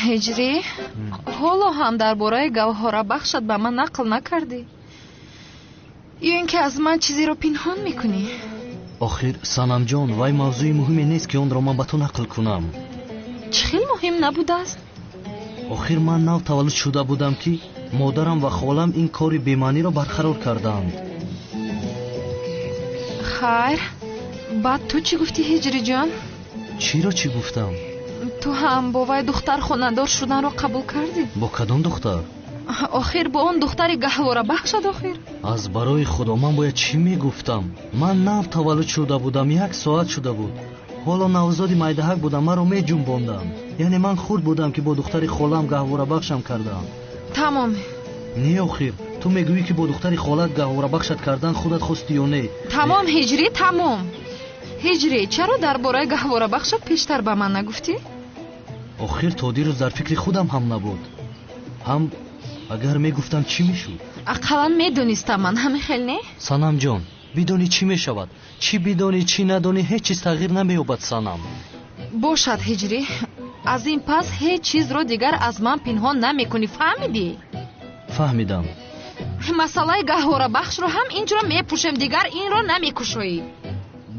Ҳиҷрӣ, ҳоло ҳам дар бораи гаҳворабахшат ба ман нақл накардӣ? Ё ин ки аз ман чизеро пинҳон мекунӣ? Охир, Санамҷон, вай мавзӯи муҳиме нест, ки онро ман ба ту нақл кунам. Чӣ хел муҳим набудааст? Охир ман нав таваллуд шуда будам, ки модарам ва холам ин кори бемаъниро барқарор карданд. Хайр, баъд ту чӣ гуфтӣ, Ҳиҷриҷон? Чиро чӣ гуфтам? Ту ҳам бо вай духтар хонадор шуданро қабул кардӣ? Бо кадом духтар? Охир бо он духтари гаҳворабахшад охир. Аз барои Худо ман бояд чӣ мегуфтам? Ман нав таваллуд шуда будам, 1 соат шуда буд. Ҳоло навзоди майдаҳак будам, маро меҷунбонданд. Яъне ман хурд будам, ки бо духтари холам гаҳворабахшам кардам. Тамом. Не, охир, ту мегӯӣ, ки бо духтари холат гаҳворабахшат кардан худат хости ё не? Тамом, Ҳиҷрӣ, тамом. Ҳиҷрӣ, чаро дар бораи гаҳворабахшат пештар ба ман нагуфтӣ? Охир то дирӯз дар фикри худам ҳам набуд. Ҳам агар мегуфтам чӣ мешуд? Ақаллан медонистам ман, ҳамин хел не? Санамҷон, бидонӣ чӣ мешавад? Чӣ бидонӣ, чӣ надонӣ, ҳеҷ чиз тағйир намеёбад, Санам. Бошад, Ҳиҷрӣ, аз ин пас ҳеҷ чизро дигар аз ман пинҳон намекунӣ, фаҳмидӣ? Фаҳмидам. Масъалаи гаҳворабахшро ҳам инҷо мепӯшем, дигар инро намекушоӣ.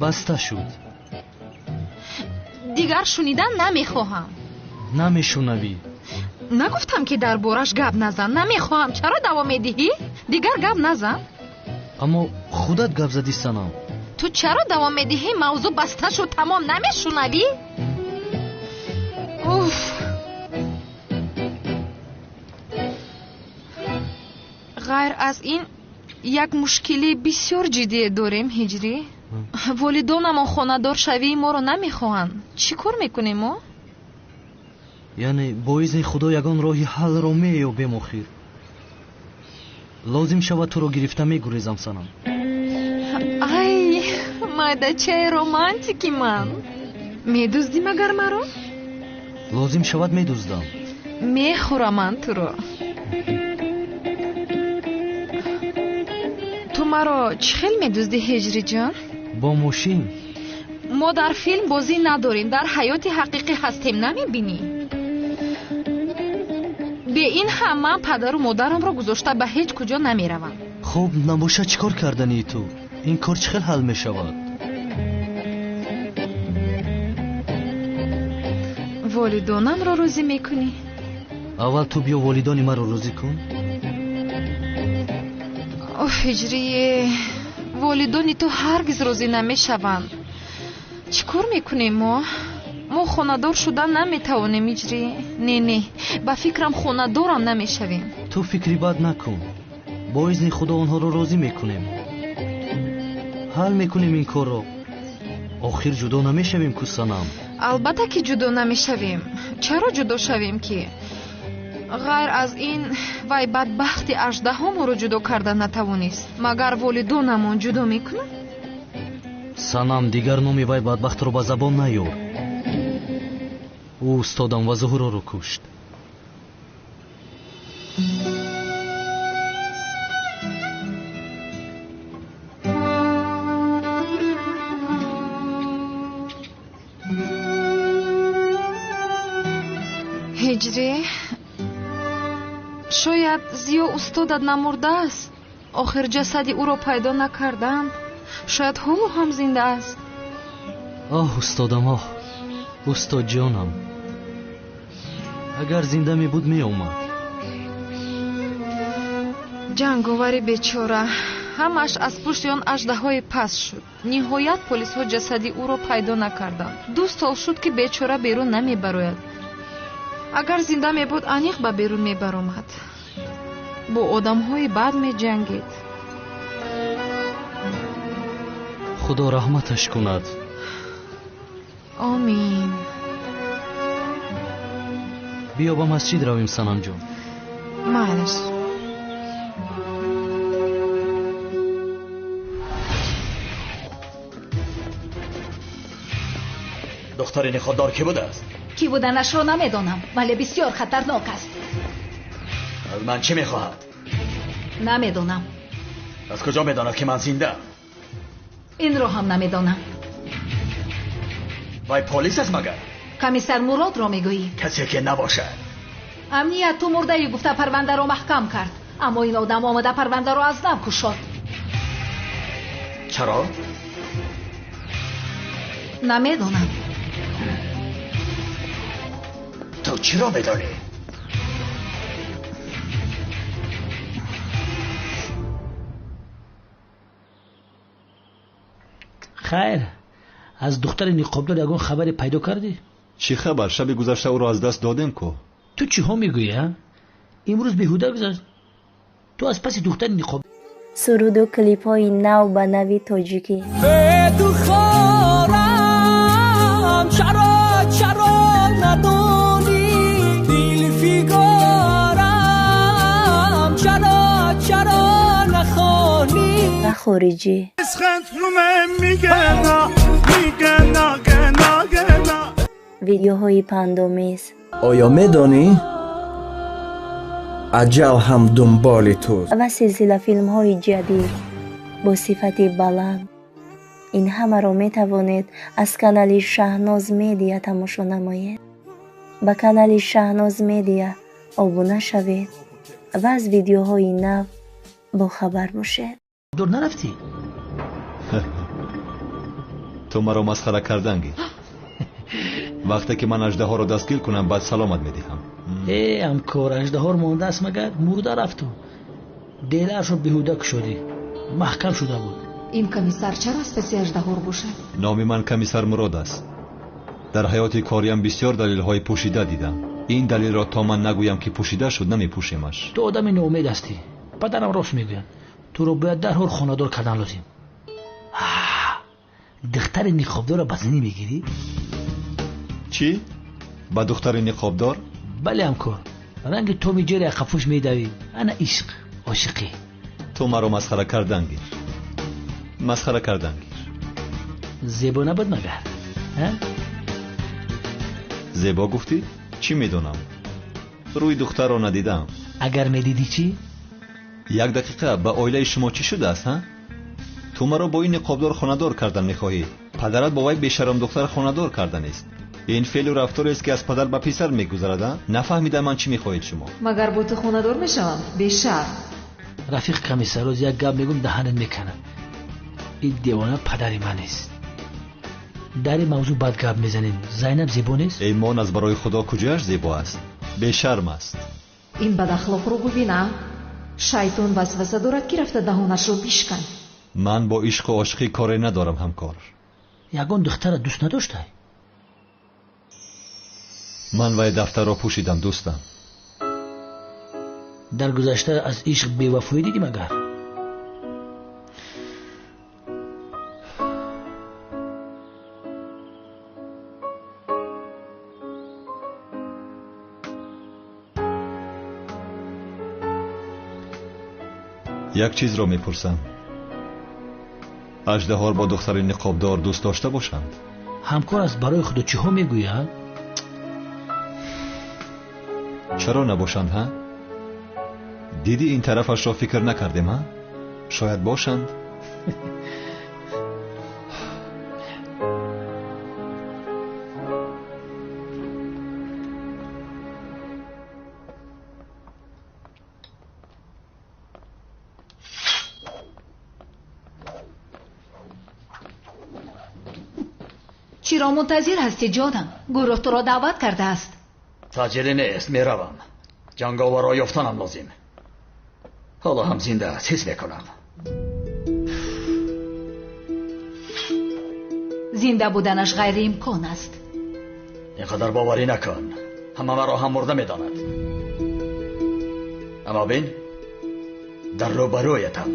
Баста шуд. Дигар шунидан намехоҳам. Намешунавӣ. Нагуфтам, ки дар бораш гап назан. Намехоҳам. Чаро давом медиҳӣ? Дигар гап назан. Аммо худат гап задӣ, Санам. Ту чаро давом медиҳӣ? Мавзӯъ баста шуд, тамом. Намешунавӣ? Уф. Ғайр аз ин як мушкили бисёр ҷиддие дорем, Ҳиҷрӣ. Волидонамон хонадоршавии моро намехоҳанд. Чӣ кор мекунем мо? Яъне бо изни Худо ягон роҳи ҳаллро меёбем охир. Лозим шавад туро гирифта мегурезам, Санам. Ай, майдачаи романтики ман. Медуздӣ магар маро? Лозим шавад медуздам. Мехӯрам ман туро. Ту маро чӣ хел медуздӣ, Ҳиҷриҷон? Бо мошин. Мо дар филм бозӣ надорем, дар ҳаёти ҳақиқӣ ҳастем, намебинӣ? Бе ин ҳам ман падару модарамро гузошта ба ҳеҷ куҷо намеравам. Хуб, набошад чӣ кор кардании ту? Ин кор чӣ хел ҳал мешавад? Волидонамро розӣ мекунӣ? Аввал ту биё волидони маро розӣ кун. Оф, Ҳиҷрие, волидони ту ҳаргиз розӣ намешаванд. Чӣ кор мекунем мо? Мо хонадор шудан наметавонем, Ҳиҷрӣ. Не, не, ба фикрам хонадорам намешавем. Ту фикри бад накун. Бо изни Худо онҳоро розӣ мекунем. Ҳал мекунем ин корро. Охир ҷудо намешавем ку, Санам? Албатта ки ҷудо намешавем. Чаро ҷудо шавем ки? Ғайр аз ин вай бадбахти аждаҳо моро ҷудо карда натавонист. Магар волидонамон ҷудо мекунанд? Санам, дигар номи вай бадбахтро ба забон наёр. Ӯ устодам ва Зуҳуроро кушт. Ҳиҷрӣ, шояд Зиё устодат намурдааст. Охир ҷасади ӯро пайдо накарданд. Шояд ҳоло ҳам зинда аст. Оҳ, устодам, оҳ, устодҷонам, агар зинда мебуд меомад. Ҷанговари бечора, ҳамааш аз пушти он аждаҳои паст шуд. Ниҳоят полисҳо ҷасади ӯро пайдо накарданд. 2 сол шуд, ки бечора берун намебарояд. Агар зинда мебуд, аниқ ба берун мебаромад. Бо одамҳои бад меҷангид. Худо раҳматаш кунад. Омин. Биё ба масҷид равем, Санамҷон. Майлаш. Духтари ниқобдор кӣ будааст? Кӣ буданашро намедонам, вале бисёр хатарнок аст. Аз ман чӣ мехоҳад? Намедонам. Аз куҷо медонад, ки ман зиндаам? Инро ҳам намедонам. Вай полис аст магар? Комиссар Муродро мегӯӣ? Касе ки набошад. Амният ту мурдаӣ гуфта парвандаро маҳкам кард, аммо ин одам омада парвандаро аз нав кушод. Чаро? Намедонам. Ту чиро медонӣ? Хайр, аз духтари ниқобдор ягон хабаре пайдо кардӣ? Чӣ хабар? Шаби гузашта ӯро аз даст додем ку. Ту чиҳо мегӯӣ, а? Имрӯз беҳуда гузашт. Ту аз паси духтари ниқоб. Суруду клипҳои нав ба нави тоҷикӣ. Бедухорам, чаро, чаро надонӣ, дилфигорам, чаро, чаро нахонӣ. Ва хориҷӣ. Видеоҳои пандомез. Оё медонӣ, аҷал ҳам дунболи туст. Ва силсила филмҳои ҷадид бо сифати баланд. Ин ҳамаро метавонед аз канали Шаҳноз Медиа тамошо намоед. Ба канали Шаҳноз Медиа обуна шавед ва аз видеоҳои нав бохабар бошед. Дур нарафтӣ? Ту маро масхара кардан гир. Вақте ки ман аждаҳоро дастгир кунам, баъд саломат медиҳам. Э, ҳамкор, аждаҳор мондааст магар? Мурда рафту. Делаашро беҳуда кушодӣ. Маҳкам шуда буд. Ин комиссар чаро аз паси аждаҳор бошад? Номи ман комиссар Мурод аст. Дар ҳаёти кориям бисёр далелҳои пӯшида дидам. Ин далелро то ман нагӯям, ки пӯшида шуд, намепӯшемаш. Ту одами ноумед ҳастӣ. Падарам рост мегӯяд. Туро бояд дарҳол хонадор кардан лозим. Духтари ниқобдорро ба занӣ мегирӣ? Чӣ? Ба духтари ниқобдор? Бале, ҳамкор. Ранги Томи Ҷери ақабпӯш медавӣ. Ана ишқ, ошиқӣ. Ту маро масхара кардан гир. Масхара кардан гир. Зебо набуд магар? Зебо гуфтӣ? Чӣ медонам? Рӯи духтарро надидам. Агар медидӣ чӣ? Як дақиқа, ба оилаи шумо чӣ шудааст, ҳа? Ту маро бо ин ниқобдор хонадор кардан мехоҳӣ. Падарат бо вай бешарм духтар хонадор карданист. Ин феълу рафторест, ки аз падар ба писар мегузарад, а? Нафаҳмидам ман чӣ мехоҳед шумо. Магар бо ту хонадор мешавам? Бешарм. Рафиқ комиссар, роз як гап мегӯм, даҳанат меканад. Ин девона падари ман нест. Дар ин мавзӯъ бад гап мезанем. Зайнаб зебо нест? Эймон аз барои Худо куҷояш зебо аст? Бешарм аст. Ин бадахлоқро бубина. Шайтон васваса дорад, ки рафта даҳонашро бишкан. Ман бо ишқу ошиқӣ коре надорам, ҳамкор. Ягон духтара дӯст надоштай? Ман вай дафтарро пӯшидам, дӯстам. Дар гузашта аз ишқ бевафоӣ дидӣ магар? Як чизро мепурсам. Аждаҳор бо духтари ниқобдор дӯст дошта бошанд. Ҳамкор аст, барои худо чиҳо мегӯяд? Чаро набошанд, ҳа? Диди ин тарафашро фикр накардем, ҳа? Шояд бошанд. Чиро мунтазир ҳастӣ, ҷонам? Гурӯҳ туро даъват кардааст. Таъҷиле нест, меравам. Ҷанговарро ёфтанам лозим. Ҳоло ҳам зинда аст, ҳис мекунам. Зинда буданаш ғайриимкон аст. Ин қадар боварӣ накун. Ҳама маро ҳам мурда медонад. Аммо бин, дар рӯбарӯятам.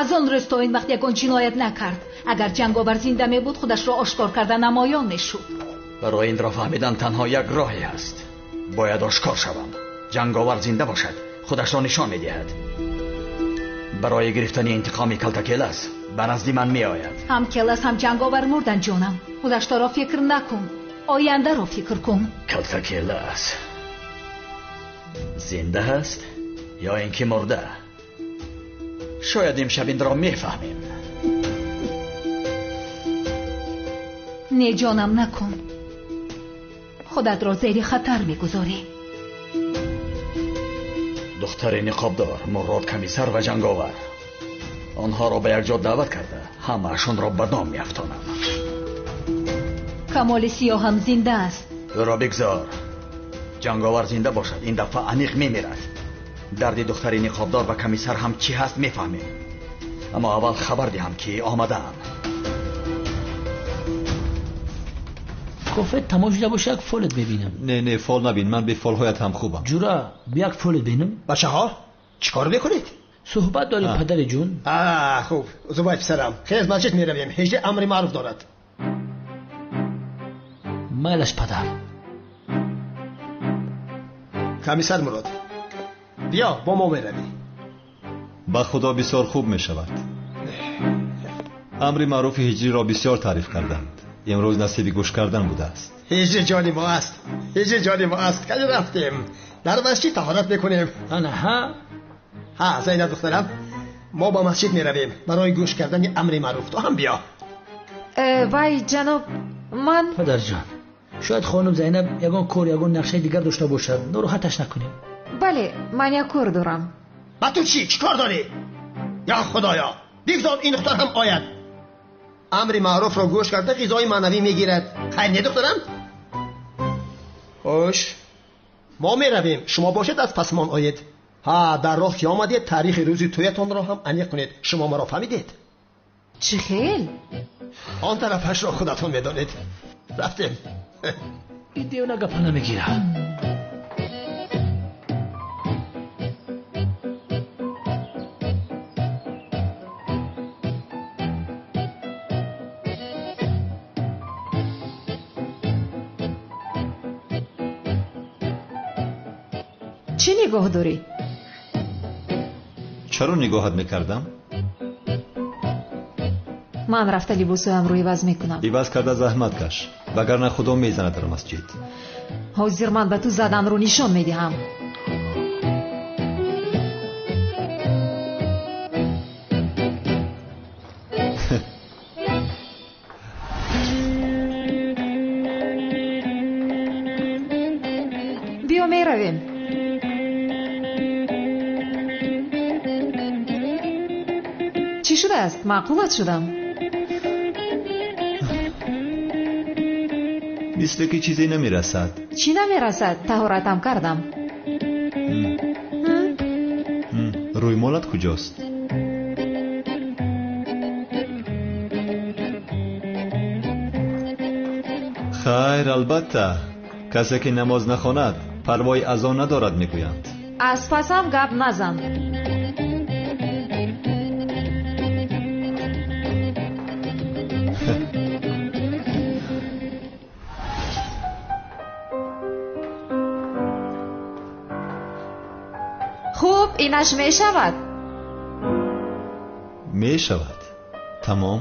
Аз он рӯз то ин вақт ягон ҷиноят накард. Агар ҷанговар зинда мебуд, худашро ошкор карда намоён мешуд. Барои инро фаҳмидан танҳо як роҳе ҳаст. Бояд ошкор шавам. Ҷанговар зинда бошад, худашро нишон медиҳад. Барои гирифтани интиқоми Калтакелас ба назди ман меояд. Ҳам Келас, ҳам ҷанговар мурдан, ҷонам. Гузаштаро фикр накун, ояндаро фикр кун. Калтакелас зинда ҳаст ё ин ки мурда? Шояд имшаб инро мефаҳмем. Не, ҷонам, накун. Худатро зери хатар мегузорӣ. Духтари ниқобдор, Мурод комиссар ва ҷанговар. Онҳоро ба якҷо даъват карда, ҳамаашонро ба дом меафтонам. Камоли сиёҳ ҳам зинда аст. Ӯро бигзор. Ҷанговар зинда бошад, ин дафъа аниқ мемирад. Дарди духтари ниқобдор ва комиссар ҳам чӣ ҳаст мефаҳмем. Аммо аввал хабар диҳам ки омадаам. Кофе тамом шуда боша, як фолет мебинам. Не, не, фол набин, ман бе фолҳоят ҳам хубам. Ҷура, як фолет бинам. Бачаҳо, чӣ кор мекунед? Суҳбат дорем, падари ҷун. Хуб, Зубайд писарам, хез масҷид меравем, ҳиҷри амри маъруф дорад. Майлаш, падар. Комиссар Мурод, биё, бо мо меравӣ. Ба худо бисёр хуб мешавад. Амри маъруфи ҳиҷриро бисёр таъриф карданд. Имрӯз насиби гӯш кардан будааст. Ҳиҷри ҷони мо аст, ҳиҷри ҷони мо аст. Кай рафтем? Дар масҷид таҳорат мекунем. Ана ҳа? Ҳа, Зайнаб духтарам, мо ба масҷид меравем барои гӯш кардани амри маъруф. Ту ҳам биё. Вай, ҷаноб, ман падарҷон, шояд хонум Зайнаб ягон кор, ягон нақшаи дигар дошта бошад. Нороҳаташ накунем. Бале, ман як кор дорам. Ба ту чӣ? Чӣ кор дорӣ? Ё худоё, бигзор ин духтар ҳам ояд. Амри маъруфро гӯш карда ғизои маънавӣ мегирад. Хайр не, духтарам? Хуш, мо меравем, шумо бошед аз пасмон оед. Ҳа, дар роҳ ки омадед, таърихи рӯзи тӯятонро ҳам аниқ кунед. Шумо маро фаҳмидед? Чӣ хел? Он тарафашро худатон медонед. Рафтем. Ин девона гапа намегирад. Чӣ нигоҳ дорӣ? Чаро нигоҳат мекардам? Ман рафта либосҳоямро иваз мекунам. Иваз карда заҳмат каш, вагарна худо мезанад дар масҷид. Ҳозир ман ба ту заданро нишон медиҳам. Биё, меравем. Чӣ шудааст? Маъқулат шудам? Мисле ки чизе намерасад. Чӣ намерасад? Таҳоратам кардам. Рӯймолат куҷост? Хайр, албатта, касе ки намоз нахонад, парвои азон надорад, мегӯянд. Аз пасам гап назан. Хуб, инаш мешавад? Мешавад. Тамом.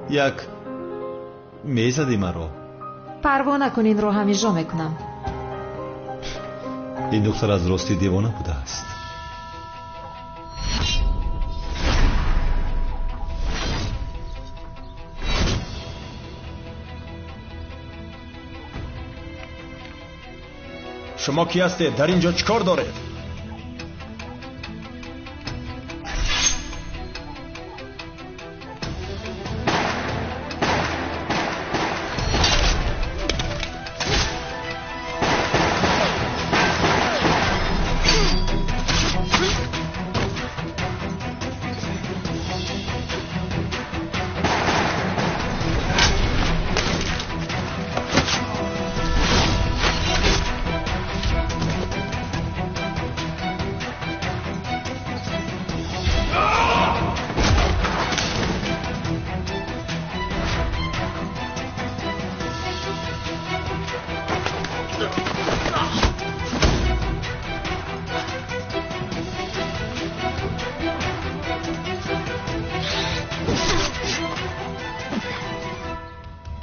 Як мезади маро. Парво накун, инро ҳам иҷро мекунам. Ин духтар аз рости девона будааст. Шумо кӣ ҳастед? Дар ин ҷо чӣ кор доред?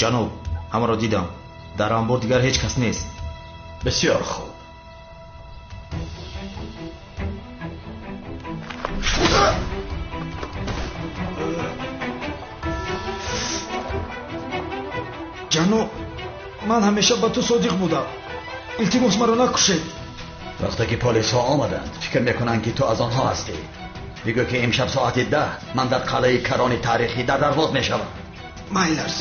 Ҷаноб, ҳамаро дидам. Дар анбор дигар ҳеҷ кас нест. Бисёр хуб. Ҷаноб, ман ҳамеша ба ту содиқ будам. Илтимос, маро накушед. Вақте ки полисҳо омаданд, фикр мекунанд ки ту аз онҳо ҳастӣ. Бигӯ ки имшаб соати 10 ман дар қалъаи карони таърихӣ дар дарвоз мешавам. Майларс.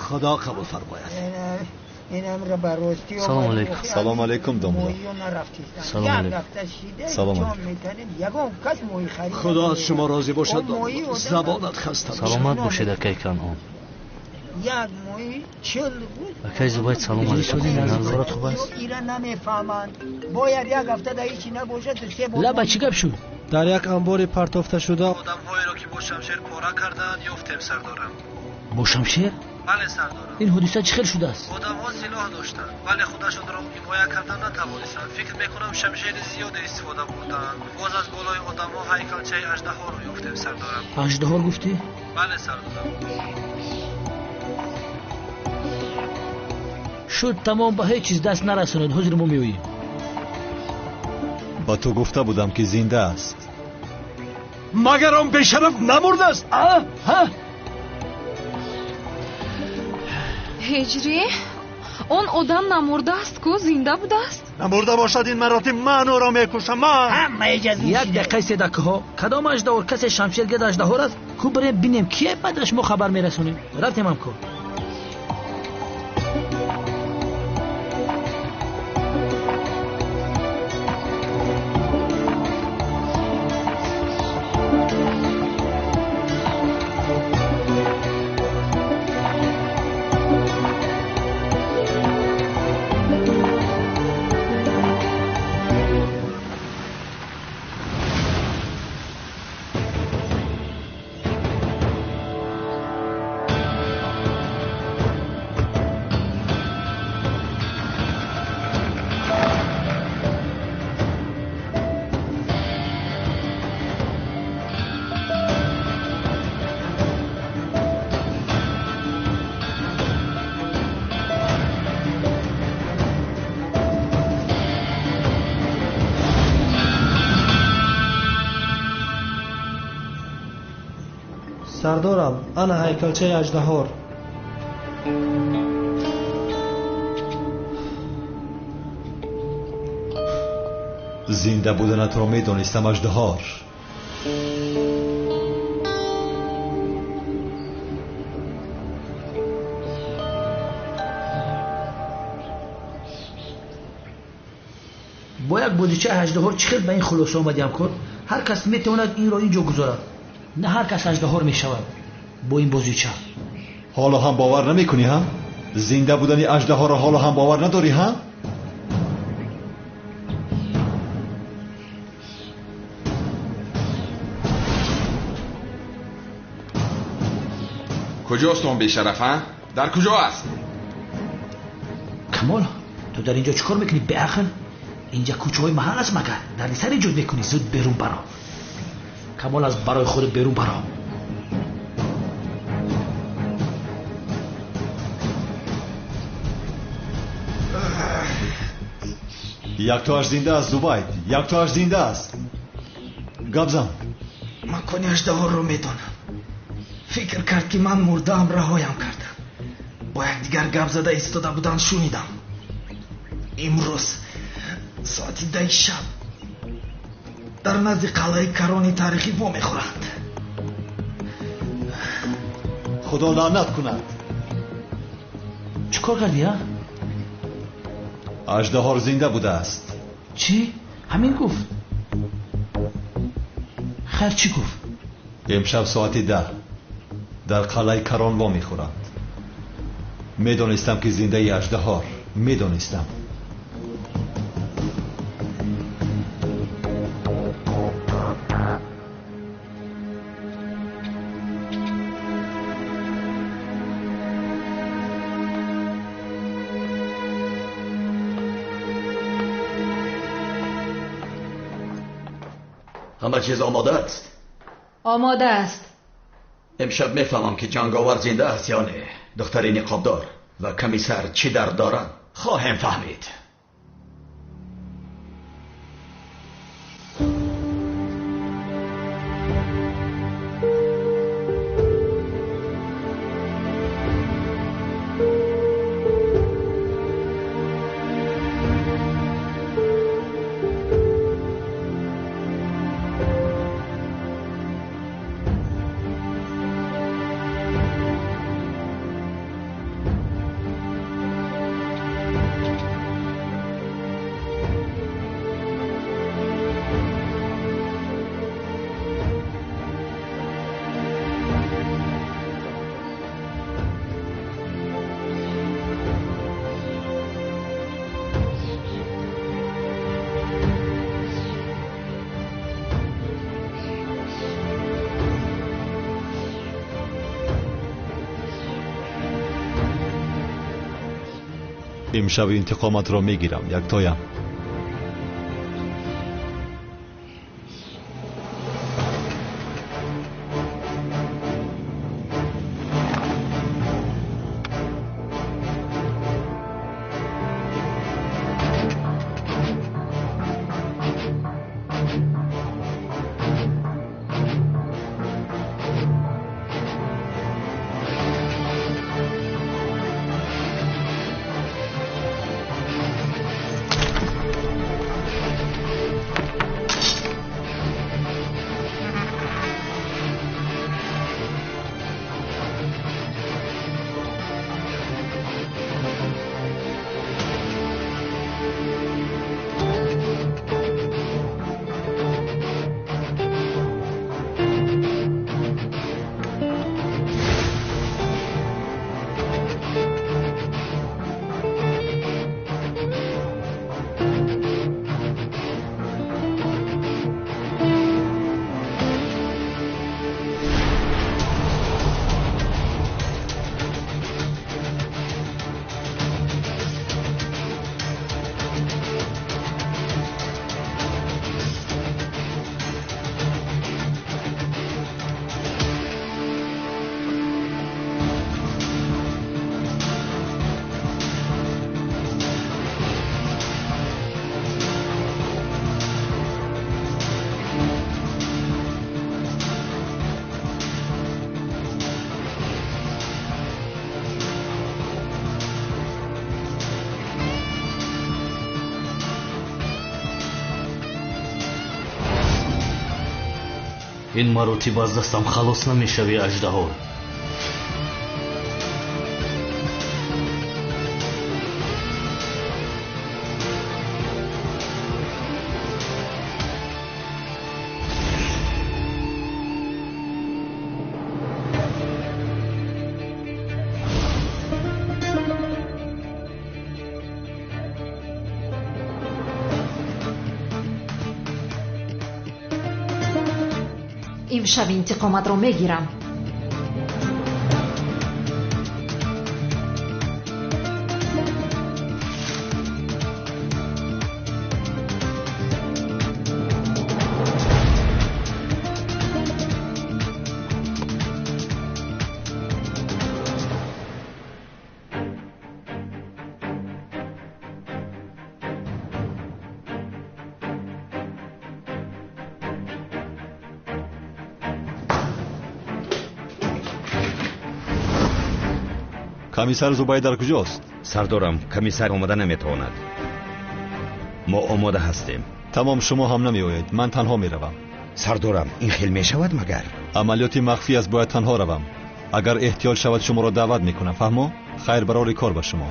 Худо қабул фармояд. Салом алейкум. Салом алейкум, домла. Салом алейкум. Салом алейкум. Худо аз шумо розӣ бошад, домла. Забонат хаста бошад. Саломат бошед, акай Канъон. Акай Зубайд, салом алейкум. Назорат хуб аст? Лаба чӣ гап шуд? Дар як анбори партофташуда одамҳоеро ки бо шамшер пора кардаанд ёфтем, сардорам. Бо шамшер? Бале, сардорам. Ин ҳодиса чӣ хел шудааст? Одамҳо силоҳ доштанд, вале худашонро ҳимоя карда натавонистанд. Фикр мекунам, шамшери зиёде истифода бурдаанд. Боз аз болои одамҳо ҳайкалчаи аждаҳоро ёфтем, сардорам. Аждаҳор гуфтӣ? Бале, сардорам. Шуд тамом, ба ҳеҷ чиз даст нарасонед. Ҳозир мо меоем. Ба ту гуфта будам ки зинда аст. Магар он бешараф намурдааст? А? Ҳа? Ҳиҷрӣ, он одам намурдааст ку, зинда будааст. Намурда бошад, ин маротиб ман ӯро мекушам. Ман як дақиқаи седакҳо. Кадом аждаҳор? Касе шамшер гирд аждаҳор аст? Ку бирем бинем кие, баъдаш мо хабар мерасонем. Рафтем, ҳамкор. Сардорам, ана ҳайкалчаи аждаҳор. Зинда буданатро медонистам, аждаҳор. Бо як бозичаи аждаҳор чӣ хел ба ин хулоса омадӣ, ҳамкор? Ҳар кас метавонад инро ин ҷо гузорад. На ҳар кас аждаҳор мешавад бо ин бозича. Ҳоло ҳам бовар намекунӣ, ҳа? Зинда будани аждаҳоро ҳоло ҳам бовар надорӣ, ҳа? Куҷост он бешараф, ҳа? Дар куҷо аст? Камол, ту дар инҷо чӣ кор мекунӣ, беақл? Инҷа кӯчаҳои маҳал аст магар? Дардисар эҷод мекунӣ, зуд берун баро. Камол, аз барои худ берун баро. Яктоаш зинда аст, Зубайд, яктоаш зинда аст. Гап зан. Макони аждаҳорро медонам. Фикр кард, ки ман мурдаам, раҳоям кардам. Бо якдигар гап зада истода буданд, шунидам. Имрӯз соати 10 шаб дар назди қалъаи Карони таърихӣ вомехӯранд. Худо лаънат кунад. Чӣ кор кардӣ, а? Аждаҳор зинда будааст. Чӣ? Ҳамин гуфт? Хайр, чӣ гуфт? Имшаб соати 10 дар қалъаи Карон вомехӯранд. Медонистам, ки зиндаи аждаҳор, медонистам. Ҳама чиз омода аст? Омода аст. Имшаб мефаҳмам, ки ҷанговар зинда аст ё не. Духтари ниқобдор ва комиссар чӣ дард доранд, хоҳем фаҳмид. Имшаб интиқоматро мегирам, яктоям. Ин маротиб аз дастам халос намешавӣ, аждаҳор. Имшаб интиқоматро мегирам. Комиссар Зубайр дар куҷост? Сардорам, комиссар омада наметавонад. Мо омода ҳастем. Тамом, шумо ҳам намеоед, ман танҳо меравам. Сардорам, ин хел мешавад магар? Амалиёти махфӣ аст, бояд танҳо равам. Агар эҳтиёҷ шавад шуморо даъват мекунам, фаҳмо? Хайр, барори кор ба шумо.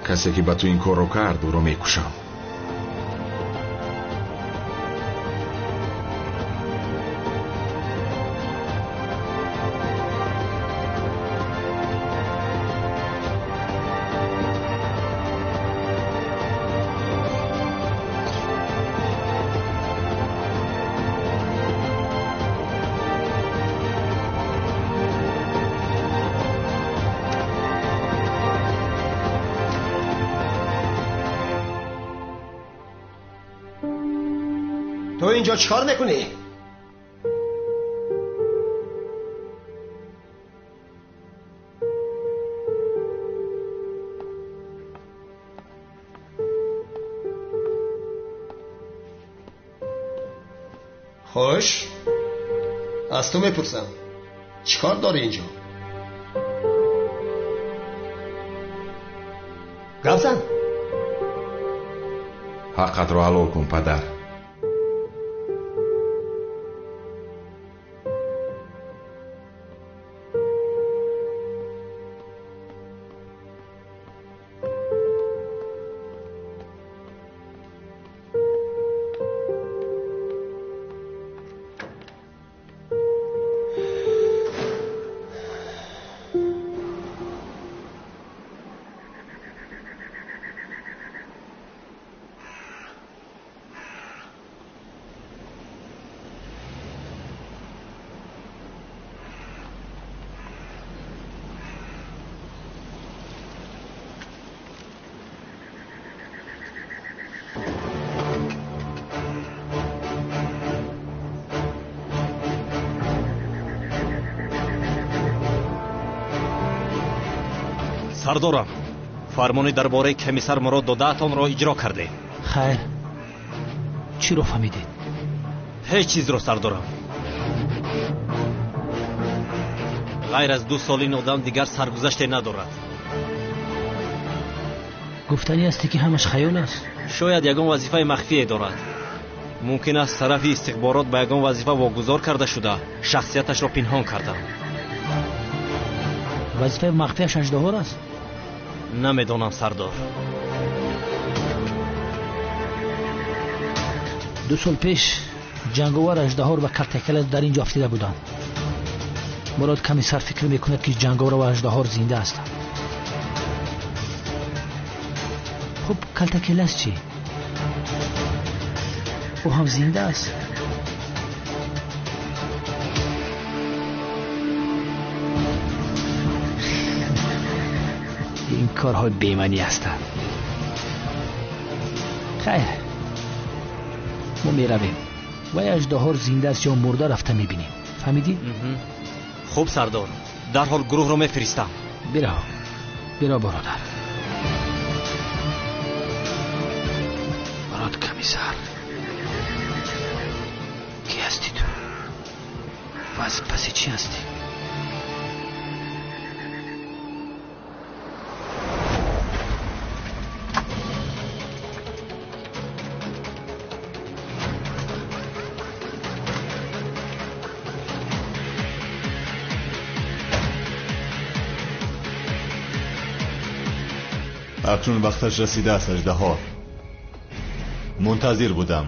Касе ки ба ту ин корро кард, ӯро мекушам. تو اینجا چیکار میکنی؟ خوش، از تو میپرسم چیکار داری اینجا؟ گپ زن. حقت رو حلال کن پدر. Сардорам, фармони дар бораи комиссар Мурод додаатонро иҷро кардем. Хайр, чиро фаҳмидед? Ҳеҷ чизро, сардорам. Ғайр аз 2 сол ин одам дигар саргузаште надорад. Гуфтанӣ аст ки ҳамаш хаёл аст? Шояд ягон вазифаи махфие дорад. Мумкин аст тарафи истихборот ба ягон вазифа вогузор карда шуда, шахсияташро пинҳон кардам. Вазифаи махфиаш аждаҳор аст? Намедонам, сардор. 2 сол пеш ҷанговар аждаҳор ва калтакелас дар ин ҷо афтида буданд. Мурод комиссар фикр мекунад ки ҷанговар ва аждаҳор зинда ҳастанд. Хуб, калтакелас чӣ? Ӯ ҳам зинда аст? Ин корҳои бемаънӣ ҳастанд. Хайр, мо меравем. Вай аждаҳор зинда аст ё мурда рафта мебинем. Фаҳмидӣ? Хуб сардор, дарҳол гурӯҳро мефиристам. Бирав, бирав бародар. Барод комиссар, кӣ ҳастӣ ту? Ва аз паси чӣ ҳастӣ? Акнун вақташ расидааст, аждаҳо. Мунтазир будам.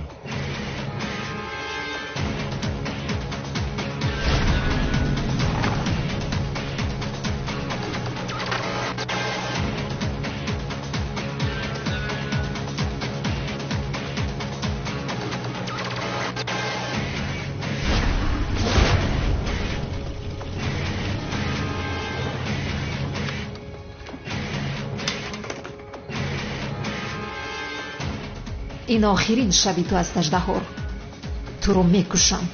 Ин охирин шаби ту аст, аждаҳор. Туро мекушам.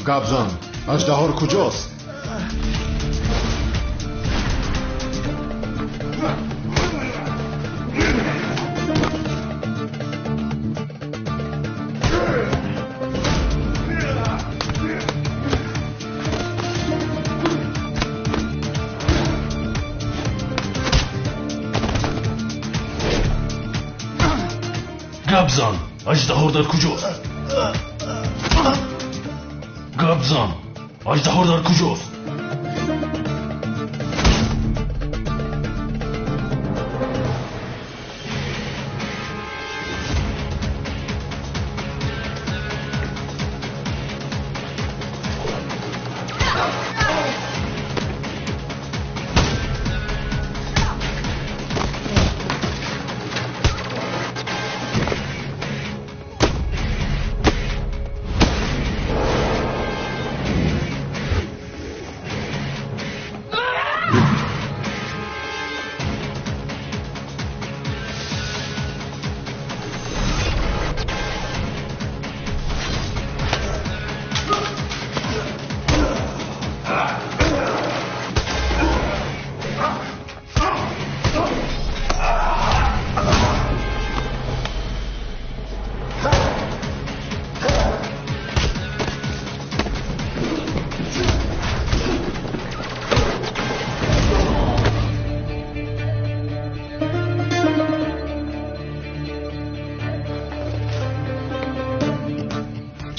Гап зан, аждаҳор куҷост? Гап зан, аждаҳор дар куҷост? Гап зан, аждаҳор дар куҷост?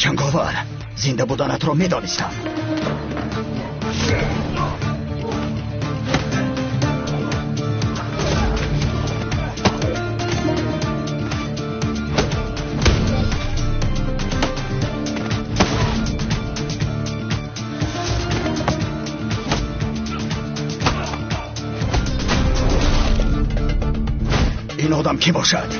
Ҷанговар, зинда буданатро медонистам. Ин одам кӣ бошад?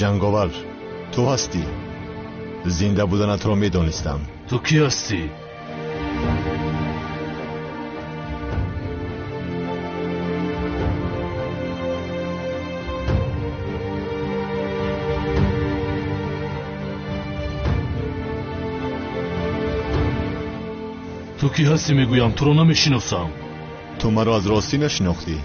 Ҷанговар, ту ҳастӣ. Зинда буданатро медонистам. Ту кӣ ҳастӣ? Ту кӣ ҳастӣ мегӯям, туро намешиносам. Ту маро аз ростӣ нашинохтӣ.